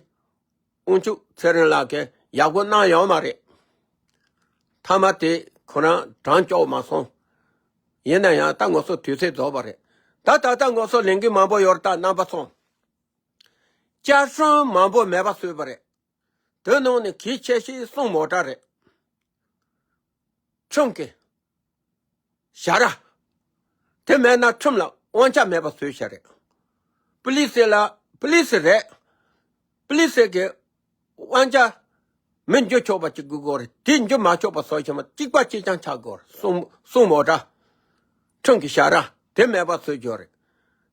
དབུ་ཆུ་ཚེ་རིང་ལགས་ཀྱིས་ཡག་པོ་གནང་ཡོད་མ་རེད། མཐའ་མ་དེ་ཁོ་རང་གྲངས་ལྕོགས་མ་སོང་། ཡིན་ན་ཡང་ད་ང་ཚོ་དུས་ཚོད་རྫོགས་པ་རེད། ད་ད་ལྟ་ང་ཚོ་ལས་འགུལ་མང་པོ་ཡོད་རེད། ད་རྣམ་པ་ཚོ། བསྐྱར་སྲུང་མང་པོ་མེད་པ་བཟོས་པ་རེད། དེ་ནང་ནས་གལ་ཆེ་ཤོས་སྲུང་མོ་ཊ་རེད། ཁྲིམས་ཀྱི་བྱ་ར། དེ་མེད་ན་ཁྲིམས་ལ་དབང་ཆ་མེད་པ་བཟོས་བཞག་རེད། པུ་ལི་སི་ལ་པུ་ལི་སི་རེད། པུ་ལི་སི་གི་དབང་ཆ་མི་འཇུ་ཆོག་པ་ཅིག་དགོས་དགོས་རེད། དེ་འཇུ་མ་ཆོག་པ་བཟོ་བཞག་མ་གཅིག་པ་གཅིག་རྐྱང་ཆགས་དགོས་རེད། སྲུང་སྲུང་མོ་ཊ། ཁྲིམས་ཀྱི་བྱ་ར་དེ་མེད་པ་བཟོས་བཞག་རེད།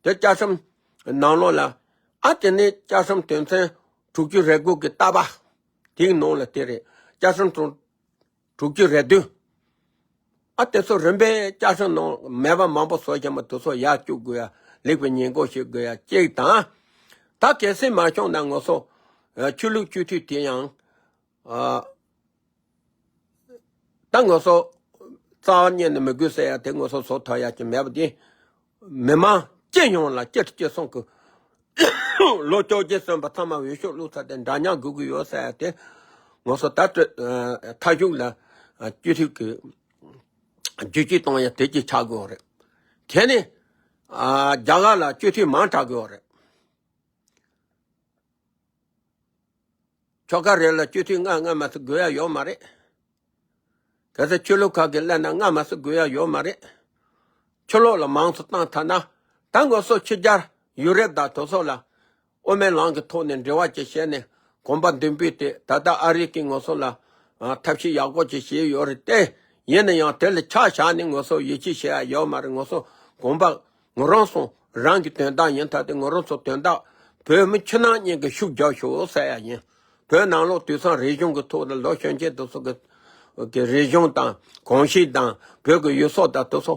དེ་བཅའ་ཁྲིམས་ནང་ལོགས་ལ་ཨ་དེ་ནས་བཅའ་ཁྲིམས་དོན་ཚན་དྲུག་ཅུ་རེ་དགུ་གི་ལྟ་བ་དེའི་ནང་ལ་དེ་རེད། བཅའ་ཁྲིམས་དྲུག་དྲུག་ཅུ་རེ་བདུན། ཨ་དེ་ཚོ་རིམ་པས་བསྐྱར་བཟོ་གནང་མེད་པ་མང་པོ་བཟོ་བཞག་མ་དེ་ཚོ་ཡར་བཅུག་དགོས་ཡ། ལེགས་པའི་ཉེས་འགོག་བྱེད་དགོས་ཡ་གཅིག་དང་། ད་གལ་སྲིད་མ་བྱུང་ན་ང་ཚོ་ཨ་ཆོས་ལུགས་སྤྱི་འཐུས་དེ་ཡང་ཨ་ད་ང་ཚོ་རྩ་བ་ཉིད་ནས་མི་དགོས་ཟེར་ཡ་དེ་ང་ཚོ་བཟོ་ཐུབ་ཡ་ཅིག་མེད་པ་དེ། མི་མང་སྤྱི་ཡོངས་ལ་སྤྱི་སྤྱི་སོང་གི་ལོ་བཅོ་བརྒྱད་སོན་པ་ཚང་མ་འོས་ཤོག་བླུགས་ཚར་ཏེ་འདྲ་མཉམ་དགོས་ཀྱི་ཡོད་ཟེར་ཡ་དེ་ང་ཚོ་ད་ལྟ་མཐའ་གཞུག་ལ་སྤྱི་འཐུས་ཀྱི་བསྒྱུར་བཅོས་གཏོང་ཡ་དེ་གཅིག་ཆགས་དགོས་རེད། དེ་ནི་རྒྱ་གར་ལ་སྤྱི་འཐུས་མང་དྲགས་དགོས་རེད། ཆོལ་ཁ་རེ་ལ་སྤྱི་འཐུས་ལྔ་ལྔ་མ་ཟིག་དགོས་ཡ་ཡོད་མ་རེད། གལ་སྲིད་ཆོས་ལུགས་ཁག་གི་ལབ་ན་ལྔ་མ་ཟིག་དགོས་ཡ་ཡོད་མ་རེད། ཆོས་ལུགས་ལ་མང་ཙམ་བཏང་ཐལ་ན། ད་ང་ཚོ་ཕྱི་རྒྱལ་ཡུ་རོབ་དང་དེ་ཚོ་ལ་དབུ་མའི་ལམ་གྱི་ཐོག་ནས་འབྲེལ་བ་ཅིག་བྱས་ནས་གོམ་པ་མདུན་སྤོས་ཏེ་ད་ལྟ་ཨ་རི་གིས་ང་ཚོ་ལ་ཨ་ཐབས་ཤེས་ཡག་པོ་ཅིག་བྱས་ཡོད་རེད་དེ། ཡིན་ན་ཡང་དེ་ལ་ཆ་བཞག་ནས་ང་ཚོ་ཡིད་ཆེས་བྱེད་ཡ་ཡོད་མ་རེད། ང་ཚོ་གོམ་པ་ང་རང་ཚོ་རང་གི་དོན་དག་ཡིན་ད་དེ་ང་རང་ཚོ་དོན་དག་བོད་མི་ཕྱི་ནང་གཉིས་ཀྱི་ཤུགས་རྒྱབ་ཤོག་ཟེར་ཡ་ཡིན། བོད་ནང་ལོགས་དུས་སང་རིག་གཞུང་གི་ཐོག་ལ་ལོ་གཞོན་སྐྱེས་དེ་ཚོ་གི་གི་རིག་གཞུང་དང་གོམས་གཤིས་དང་བོད་ཀྱི་ཡུལ་སྲོལ་དང་དེ་ཚོ་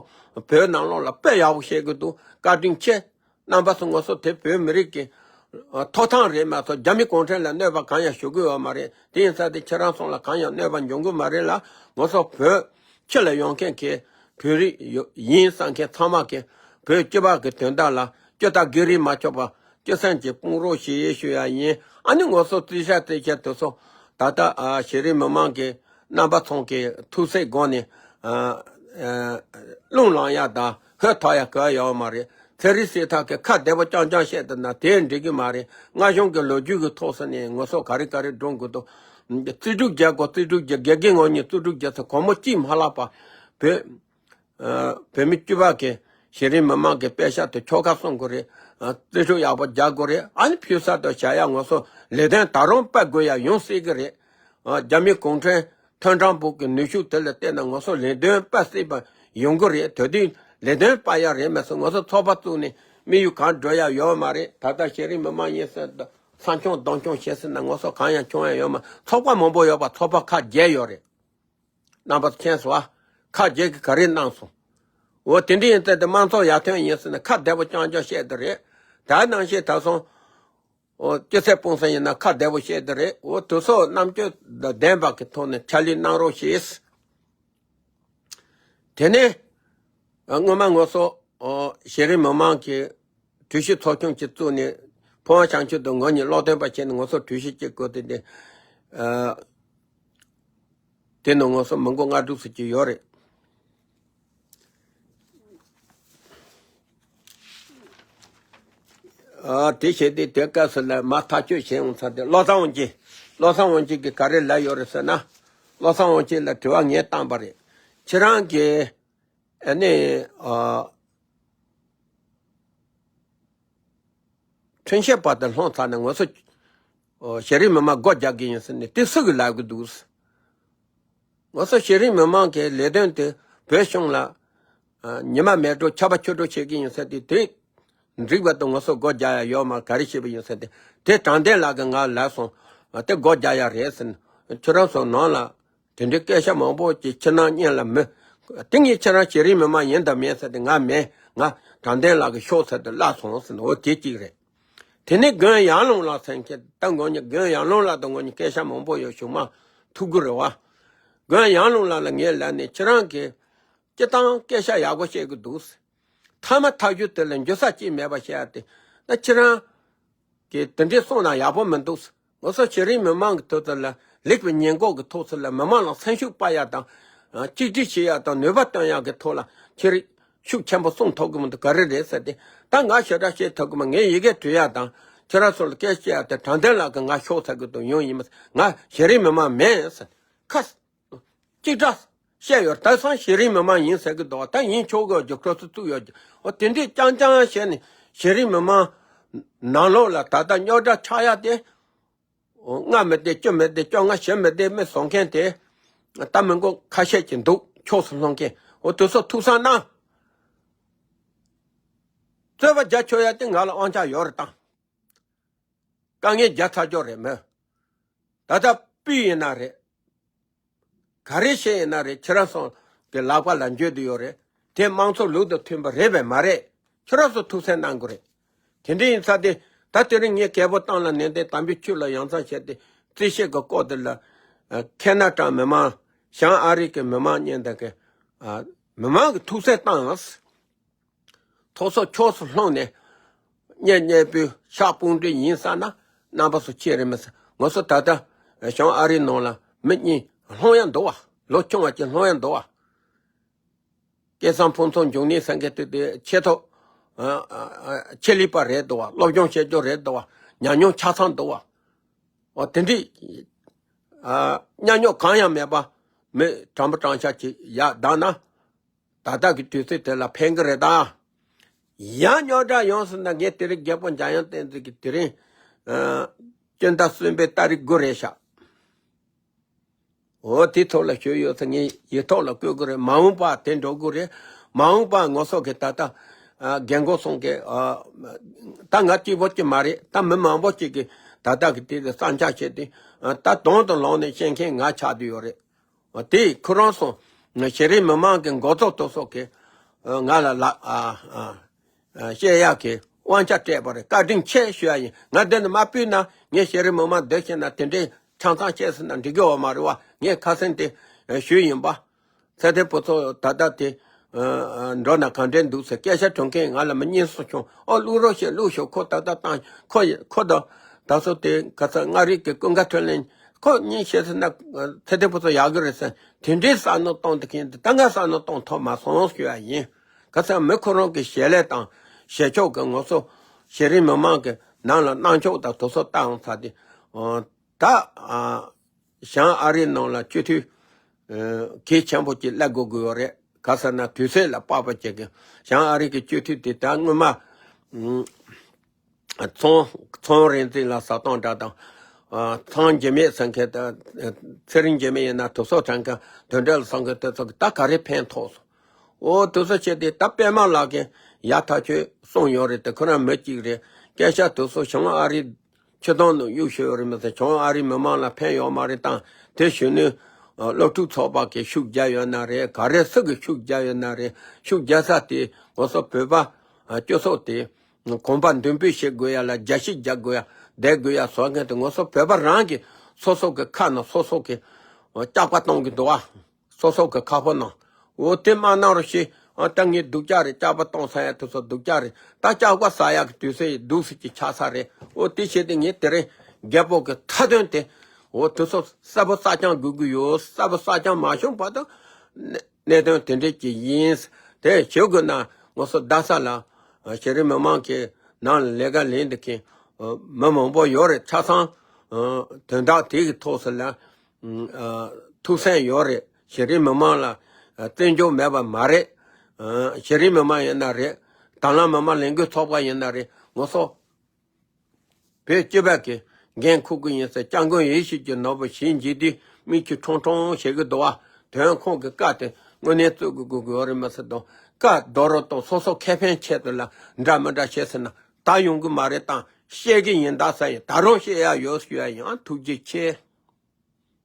བོད་ནང་ལོགས་ལ་དཔེ་ཡག་པོ་བཤད་གི་འདུག་བཀའ་དྲིན་ཆེ། རྣམ་པ་ཚོ་ང་ཚོ་དེ་བོད་མི་རིགས་ཀྱི་ཨ་ཐོབ་ཐང་རེད་མ་གཏོགས་རྒྱ་མི་གུང་ཁྲན་ལ་གནོད་པ་གང་ཡང་ཞུ་གི་ཡོད་མ་རེད། དེ་ཡིན་ཙང་དེ་ཁྱེད་རང་ཚོ་ལ་གང་ཡང་གནོད་པ་འབྱུང་གི་མ་རེད་ལ། ང་ཚོ་བོད་ཕྱི་ལ་ཡོང་མཁན་གྱི་བོད་རིགས་ཡོ་ཡིན་བསམ་མཁན་ཚང་མ་གི་བོད་སྤྱི་པ་གི་དོན་དག་ལ་སྐྱོ་ད་སྒེར་རེ་མ་ཆོག་པ་སྐྱོ་སེམས་ཀྱི་དཔུང་རོགས་ཞེས་ཞུ་ཡ་ཡིན། ཨ་ནི་ང་ཚོ་རྩིས་ཤག་རྩིས་ཤག་དེ་ཚོ་ད་ལྟ་ཨ་ཤེས་རིག་མི་མང་གི་རྣམ་པ་ཚོ་གི་ཐུགས་སྲས་སྒོ་ནས་ཨ་ཨ་རླུང་ལངས་ཡ་དང་ཧོད་ཐག་ཡ་ག་ཡོད་མ་རེད། ཚན་རིག་སྲིད་ཐག་གི་ཁ་བདེ་པོ་རྐྱང་རྐྱང་བཤད་དུ་ན་དེ་འགྲིག་གི་མ་རེད། སྔ་གཞུང་གི་ལོ་རྒྱུས་ཀྱི་ཐོག་སོ་ནས་ང་ཚོ་ག་རེ་ག་རེ་སྒྲུང་དགོས་དོ། རྩིས་སྒྲུབ་རྒྱག་དགོས། རྩིས་སྒྲུབ་རྒྱག་དགེ་རྒན་ངོ་གཉིས་རྩིས་སྒྲུབ་རྒྱག་ཚེ་སྒོར་མོ་གཅིག་མ་ལྷག་པ། བོད་ཨ་བོད་མི་སྤྱི་པ་གི་ཤེས་རིག་མི་མང་གི་དཔེ་ཤག་དེ་ཆོལ་ཁ་གསུམ་དགོས་རེད། ཨ་རྩིས་སྒྲུབ་ཡག་པོ་རྒྱག་དགོས་རེད། ཨ་ནི་ཕུལ་ས་དང་བྱ་ཡག་ང་ཚོ་ལས་དོན་ད་རུང་སྤེལ་དགོས་ཡ་ཡོང་སྲིད་གི་རེད། ཨ་རྒྱ་མི་གུང་ཁྲན་ཐོན་ཀྲང་བུ་གི་ནུས་ཤུགས་དེ་ལ་བལྟས་ན་ང་ཚོ་ལས་དོན་སྤེལ་སྲིད་པ་ཡོང་གི་རེད། དེ་དུས་ལས་དོན་སྤེལ་ཡ་རེད་མ་ཟད་ང་ཚོ་ཚོགས་པ་བཙུགས་ནས་དམིགས་ཡུལ་གང་འགྲོ་ཡ་ཡོད་མ་རེད། ད་ལྟ་ཤེས་རིག་མི་མང་ཡིན་ཟེར་ད་ས་མཆོང་གདོང་མཆོང་བྱེད་ཟེར་ན་ང་ཚོ་གང་ཡང་བྱུང་ཡ་ཡོད་མ། ཚོགས་པ་མང་པོ་ཡོད་པ་ཚོགས་པ་ཁག་བརྒྱད་ཡོད་རེད། རྣམ་པ་མཁྱེན་སོང་ཨ། ཁག་བརྒྱད་ཀྱིས་ག་རེ་གནང་སོང་། འོ་དེ་འདྲ་ཡིན་ཙང་དེ་དམངས་གཙོ་ཡར་ཐོན་ཡིན་ཟེར་ན་ཁ་བདེ་པོ་རྐྱང་རྐྱང་བཤད་དེ་རེད། ད་ནང་བཞིན་ད་སོང་། འོ་སྐྱ་སེར་སྤུངས་ས་ཡིན་ན་ཁ་བདེ་པོ་བཤད་དེ་རེད། འོ་དེ་ཚོ་རྣམ་དཔྱོད་ལྡན་པ་གི་ཐོག་ནས་ཕྱག་ལས་གནང་རོགས་ཞེས། དེ་ནས་སྔོན་མ་ང་ཚོ་གཞི་རིམ་མི་མང་གི་གྲོས་གཞི་ཚོགས་ཆུང་ཅིག་བཙུགས་ནས་ཕོ་བྲང་བྱང་ཆུབ་དང་ང་གཉིས་ཀློག་འདོན་པ་བྱས་ནས་ང་ཚོ་གྲོས་གཞི་གཅིག་བཀོད་དེ་འདི། དེ་ནང་ང་ཚོ་མི་མགོ་ལྔ་དྲུག་ཙམ་ཅིག་ཡོད་རེད། ཨ་དེ་བྱས་ཏེ་དེ་སྐབས་སུ་ལ་མ་ཐག་གཅོད་བྱས་འོང་ཚར་ཏེ་བློ་བཟང་དབང་ཆེན། བློ་བཟང་དབང་ཆེན་གྱིས་ག་རེ་ལབ་ཡོད་རེད་ཟེར་ན། བློ་བཟང་དབང་ཆེན་ལ་དྲི་བ་ངས་བཏང་པ་རེད། ཁྱེད་རང་གིས་ཨ་ནི་ཨ། ཁྲིམས་ཞིབ་པ་དེ་ལྷོང་ཚར་ནས་ང་ཚོ་གཞི་རིམ་མི་མང་སྒོ་རྒྱག་གི་ཡིན་ཟེར་ནས་དེ་སུ་གིས་ལབ་གི་འདུག་ང་ཚོ་གཞི་རིམ་མི་མང་གི་ལས་དོན་དེ་བོད་གཞུང་ལ་ཉི་མ་མེད་འགྲོ་ཆར་པ་ཆུ་འགྲོ་བྱེད་ཀྱི་ཡིན་ཟེར་ཏེ་དེ་འགྲིག་པ་དང་ང་ཚོ་སྒོ་རྒྱག་ཡ་ཡོད་མ་ག་རེ་བྱེད་པ་ཡིན་ཟེར་ཏེ་དེ་དྲང་བདེན་ལགས་ཀྱིས་ང་ལབ་སོང་། དེ་སྒོ་རྒྱག་ཡ་རེད་ཟེར་ནས་ཁྱོད་རང་ཚོ་ནང་ལ། དེ་འདྲའི་སྐད་ཆ་མང་པོ་ཅིག་ཕྱི་ནང་གཉིས་ལ་མི། དེ་ངས་ཁྱེད་རང་གཞི་རིམ་མི་མང་ཡིན་དང་མིན་ཟེར་ཏེ་ང་མིན། ང་དྲང་བདེན་ལགས་ཀྱིས་ཤོག་ཟེར་ཏེ་ལབ་སོང་ཟེར་ནས་འོ་དེ་གཅིག་རེད། དེ་ནས་རྒན་ཡར་ལུང་ལགས་ཟེར་མཁན་ད་ངོ་གཉིས་རྒན་ཡར་ལུང་ལགས་དང་ངོ་གཉིས་སྐད་ཆ་མང་པོ་ཡོད་བྱུང་མ་ཐུག་གི་རེད་བ། རྒན་ཡར་ལུང་ལགས་ལ་ངས་ལབ་ནས་ཁྱེད་རང་གིས་སྤྱི་བཏང་སྐད་ཆ་ཡག་པོ་བཤད་གི་འདུག་ཟེར། ཐ་མ་ཐག་གཅོད་དེ་ལ་འགྱོད་ས་ཅིག་མེད་པ་བཤད་ཡ་དེ་ད་ཁྱེད་རང་གིས་དེ་འདྲའི་གསུངས་ན་ཡག་པོ་མི་འདུག་ང་ཚོ་གཞི་རིམ་མི་མང་གི་ཐོག་ཏུ་ལ་ལེགས་པའི་ཉེས་འགོག་གི་ཐོག་ཚུ་ལ་མི་མང་ལ་སེམས་ཤུགས་སྤར་ཡ་དང་། གཅིག་སྒྲིལ་བྱེད་ཡ་དང་ནུས་པ་བཏོན་ཡ་གི་ཐོག་ལ་ཁྱེད་རིགས་ཤུགས་ཆེན་པོ་གསུང་ཐུབ་གི་མི་འདུག་ག་རེ་རེད་ཟེར་ཏེ་ད་ང་ཞེ་དྲག་བཤད་ཐུབ་གི་མ་ངས་ཡི་གེ་འབྲི་ཡ་དང་ཁྱེད་རང་ཚོ་ལ་སྐད་བཤད་ཡ་དེ་དྲང་བདེན་ལགས་ཀྱིས་ང་ཤོག་ཟེར་གི་འདུག་ཡོང་ཡིན་མ་ང་གཞི་རིམ་མི་མང་མིན་ཟེར་ཁ། གཅིག་སྒྲ་བཤད་ཡོད་ད་སང་གཞི་རིམ་མི་མང་ཡིན་ཟེར་གི་འདུག་ད་ཡིན་ཆོག་གི་ཡོད་ཀྱི་ཁོ་ཚོ་བཙུགས་ཡོད་ཀྱི་འོ་དེ་འདྲས་རྐྱང་རྐྱང་བྱས་ནས་གཞི་རིམ་མི་མང་ནང་ལོགས་ལ་ད་ལྟ་རྙོག་དྲ་ཆགས་ཡ་དེ་ལྔ་མི་བདེ་བཅུ་མི་བདེ་བཅོ་ལྔ་བཞི་མི་བདེ་མི་བཟོ་མཁན་དེ་ད་མི་མགོ་ཁ་ཤས་ཀྱི་འདུག་ཕྱོགས་སུ་ལྷུང་མཁན་འོ་དེ་ཚོ་ཐུགས་བསམ་གནང་། རྩོད་པ་རྒྱག་ཆོག་ཡ་དེ་ང་ལ་དབང་ཆ་ཡོད་རེད་དང་། དཀའ་ངལ་རྒྱག་ཚར་ཆོག་རེད་མོད། ད་ལྟ་སྤུས་ཡིན་ན་རེད། ག་རེ་བཤད་ཡིན་ན་རེད་ཁྱེད་རང་ཚོ་གི་ལག་པ་ལ་འཇོན་དུ་ཡོད་རེད། དེ་དམངས་གཙོ་ལུགས་དང་མཐུན་པ་རེད་པས་མ་རེད། ཁྱེད་རང་ཚོ་ཐུགས་སེམས་གནང་དགོས་རེད། དེ་འདྲ་ཡིན་ཙང་དེ་ད་དེ་རིང་ངས་རྒྱལ་པོ་བཏང་ལ་ནན་ཏན་དམ་པའི་ཆོས་ལ་ཡང་མཚན་བྱས་ཏེ་རྩིས་བཤེར་གི་སྐོར་དེ་ལ་ཁེ་ན་ཊ་མི་མང་བྱང་ཨ་རི་གི་མི་མང་གཉིས་དང་གི་མི་མང་གི་ཐུགས་སེམས་བཏང་ཐོག་སོ་ཕྱོགས་སུ་ལྷུང་ནས་གཉེན་གཉེན་པོའི་ཤག་དཔུང་སྒྲིག་ཡིན་བསམ་ན་རྣམ་པ་ཚོ་ཁྱེད་རེད་མི་ཟེར་ང་ཚོ་ད་ལྟ་བྱང་ཨ་རིའི་ནང་ལ་མི་གཉིས་ལྷུང་ཡ་འདུག་བ་ལོ་ཆུང་བ་གཅིག་ལྷུང་ཡ་འདུག་བ། སྐལ་བཟང་ཕུན་ཚོགས་འབྱུང་གནས་ཟེར་མཁན་དེ་དེ་ཆེ་ཐོག་ཆེད་ལས་པ་རེད་འདུག་བ་སློབ་སྦྱོང་བྱེད་རྒྱུ་རེད་འདུག་བ་ཉམས་མྱོང་ཆ་ཚང་འདུག་བ། འོ་དེ་འདྲའི་ཉམས་མྱོང་གང་ཡང་མེད་པ་མི་དྲང་པོ་དྲང་བཞག་ཅིག་ཡར་བདམས་ན། ད་ལྟ་གི་དུས་ཚོད་དེ་ལ་ཕན་གི་རེད་ད། ཡང་རྙོག་དྲ་ཡོང་སོང་ན་ངས་དེ་རིང་རྒྱལ་པོ་འཇམ་དབྱངས་བསྟན་འཛིན་གྱི་དེ་རིང་སྤྱི་ཟླ་གསུམ་པའི་ཏ་རིག་དགུ་རེད་ཤག་འོ་དེ་ཐོག་ལ་ཞུས་ཡོད་ཚེ་ངས་ཡིག་ཐོག་ལ་བཀོད་དགོས་རེད། མ་འོངས་པ་དེ་འགྲོ་དགོས་རེད། མ་འོངས་པ་ང་ཚོ་གི་ད་ལྟ་རྒན་གོག་ཚོ་གི་ད་ང་གཅིག་པོ་གཅིག་མ་རེད། ད་མི་མང་པོ་གཅིག་གི་ད་ལྟ་གི་དེ་བསམ་འཆར་བྱས་ཏེ་ད་དོན་དུ་ལོག་ནས་བཤད་མཁན་ང་ཆགས་བསྡད་ཡོད་རེད། དེ་ཁོ་རང་ཚོ་གཞི་རིམ་མི་མང་གི་འགོ་གཙོ་དེ་ཚོ་གིས་ང་ལ་ལ་བཤད་ཡག་གི་དབང་ཆ་སྤྲད་པ་རེད། བཀའ་དྲིན་ཆེ་ཞུ་ཡ་ཡིན། ང་འདི་ནས་མ་ཕུད་ན་ངས་གཞི་རིམ་མི་མང་འདི་བྱས་ན་དེ་འདྲའི་ཆང་ཚང་བཤད་ཟིན་ན་འགྲིག་གི་ཡོད་མ་རེད་བ། ངས་ཁ་སེང་དེ་ཞུས་ཡིན་པ། ཚེ་བརྟན་ཕུན་ཚོགས་ད་ལྟ་དེ་འགྲོ་ན་གང་འདྲ་འདུག་ཟེར་སྐད་ཆ་དྲི་མཁན་ང་ལ་མི་གཉིས་གསུམ་བྱུང་། ཨོ་བླུག་རོགས་ཞེས་བླུགས་ཤོག་ཁོ་ད་ལྟ་བཏང་ཁོ་ཁོ་དང་ད་སོ་དེ་ག་ཚ་མངའ་རིས་ཀྱི་ཀུན་དགའ་འཕྲིན་ལས་ཁོ་གཉིས་བཤད་ཟིན་ན་ཚེ་བརྟན་ཕུན་ཚོགས་ཡག་གི་རེད་ཟེར། དེ་འདྲའི་བསམ་བློ་གཏོང་ཐུབ་མཁན་དེ་ད་ང་བསམ་བློ་གཏོང་ཐུབ་མ་སོང་ཞུ་ཡ་ཡིན། ག་ཚ་མི་ཁོ་རང་གི་བྱེད་ལས་དང་བྱེད་ཕྱོགས་ཀྱི་ང་ཚོ་གཞི་རིམ་མི་མང་གི་ནང་ལ་གནང་ཕྱོགས་དང་དེ་ཚོ་བལྟ་འོང་ཚར་ཏེ། ད་བྱང་ཨ་རིའི་ནང་ལ་སྤྱི་འཐུས་གལ་ཆེན་པོ་ཅིག་སླེབས་དགོས་ཀྱི་ཡོད་རེད། ག་ཟེར་ན་དུས་ཚོད་ལ་དཔག་པ་ཅིག་གི་བྱང་ཨ་རི་གི་སྤྱི་འཐུས་དེ་ད་སྔོན་མ་ཚོང་ཚོང་རིག་འཛིན་ལ་བཟའ་བཏང་འདྲ་དང་། ཚང་འཇིགས་མེད་ཟེར་མཁན་དང་། ཚེ་རིང་འཇིགས་མེད་ཡིན་ན་དུ་སོ་དྲན་མཁན་དོན་འགྲེལ་ལ་བཟང་མཁན་དེ་ཚོ་གི་ད་ག་རེ་ཕན་ཐོགས་སོང་། འོ་དེ་ཚོ་བྱས་ཏེ་ད་པད་མ་ལགས་ཀྱིས་ཡག་ཐག་ཆོད་གསུངས་ཡོད་རེད་དེ་ཁོ་རང་མི་གཅིག་རེད། སྐད་ཆ་དེ་ཚོ་བྱང་ཨ་རི་ཆུ་དྭངས་ནང་གཡུག་ཤོར་ཡོད་རེད་མི་ཚེ་བྱང་ཨ་རི་མི་མང་ལ་ཕན་ཡོད་མ་རེད་དང་དེ་གཞོན་ནུ་ སློབ་ཕྲུག་ཚོགས་པ་གི་ཤུགས་རྒྱག་ཡོད་ན་རེད། ག་རེ་སུ་གི་ཤུགས་རྒྱག་ཡོད་ན་རེད། ཤུགས་རྒྱག་ས་དེ་ང་ཚོ་བོད་པ་སྤྱི་ཚོགས་དེ་གོམ་པ་མདུན་སྤོས་བྱེད་དགོས་ཡ་ལ་རྒྱ་ཤིག་རྒྱག་དགོས་ཡ་བསྡད་དགོས་ཡ་བཟོ་མཁན་དེ་ང་ཚོ་བོད་པ་རང་གི་སོ་སོ་གི་ཁ་ནང་སོ་སོ་གི་སྐྱག་པ་གཏོང་གི་འདུག་བ། སོ་སོ་གི་ཁ་ཕོ་ནང་། འོ་དེ་མ་གནང་རོགས་ཞེས། ཨ་ད་ངས་སྡུག་ཅག་རེད། སྐྱག་པ་གཏོང་ས་ཡ་དེ་ཚོ་སྡུག་ཅག་རེད། ད་སྐྱག་པ་ཟ་ཡག་གི་དུས་ཚོད་འདུག་སེ་ཅིག་ཆགས་ས་རེད། འོ་དེ་བྱས་ཏེ་ངས་དེ་རིང་རྒད་པོ་གི་མཐའ་དོན་དེ། འོ་དེ་ཚོ་གསལ་པོ་གསལ་རྐྱང་དགོས་ཀྱི་ཡོད། གསལ་པོ་གསལ་རྐྱང་མ་བྱུང་བར་དུ་གནད་གནད་དོན་དེ་འདྲས་ཅིག་ཡིན། དེ་བྱེད་དགོས་ན་ང་ཚོ་རྡ་ས་ལ་ཨ་གཞི་རིམ་མི་མང་གི་ནང་ལ་ལས་ཀ་ལས་འདི་མཁན་ཨ་མི་མང་པོ་ཡོད་རེད། ཆ་ཚང་ཨ་དོན་དག་དེ་གི་ཐོག་སུ་ལ། ཨ་ཐུགས་སེམས་ཡོད་རེད། གཞི་རིམ་མི་མང་ལ་ཨ་བརྩི་འཇོག་མེད་པ་མ་རེད། ཨ་གཞི་རིམ་མི་མང་ཡིན་ན་རེད། དྭང་བླངས་མི་མང་ལས་འགུལ་ཚོགས་པ་ཡིན་ན་རེད། ང་ཚོ་བོད་སྤྱི་པ་གི་འགན་འཁུར་གི་ཡིན་ཟེར། སྐྱབས་མགོན་ཡིད་བཞིན་གྱི་ནོར་བུ་ཞལ་མཇལ་དུས་མིག་ཆུ་ཁྲོང་ཁྲོང་བྱེད་ཀྱི་འདུག་བ། དོན་ཁོང་གི་བཀའ་དེ་དངོས་གནས་བརྩི་དགོས་དགོས་ཀྱི་ཡོད་རེད་མ་ཟེར་དང་། བཀའ་རྡོ་རུ་གཏོང་། སོ་སོ་ཁེ་ཕན་ཆེད་དུ་ལ་འདྲ་མི་འདྲ་བྱེད་ཟེར་ན་ད་ཡོང་གི་མ་རེད། དང་བཤད་ཀྱི་ཡིན། ད་ས་ཡིན། ད་རུང་བཤད་ཡ་ཡོད་ཞུ་ཡ་ཡིན། ཨ་ཐུགས་རྗེ་ཆེ།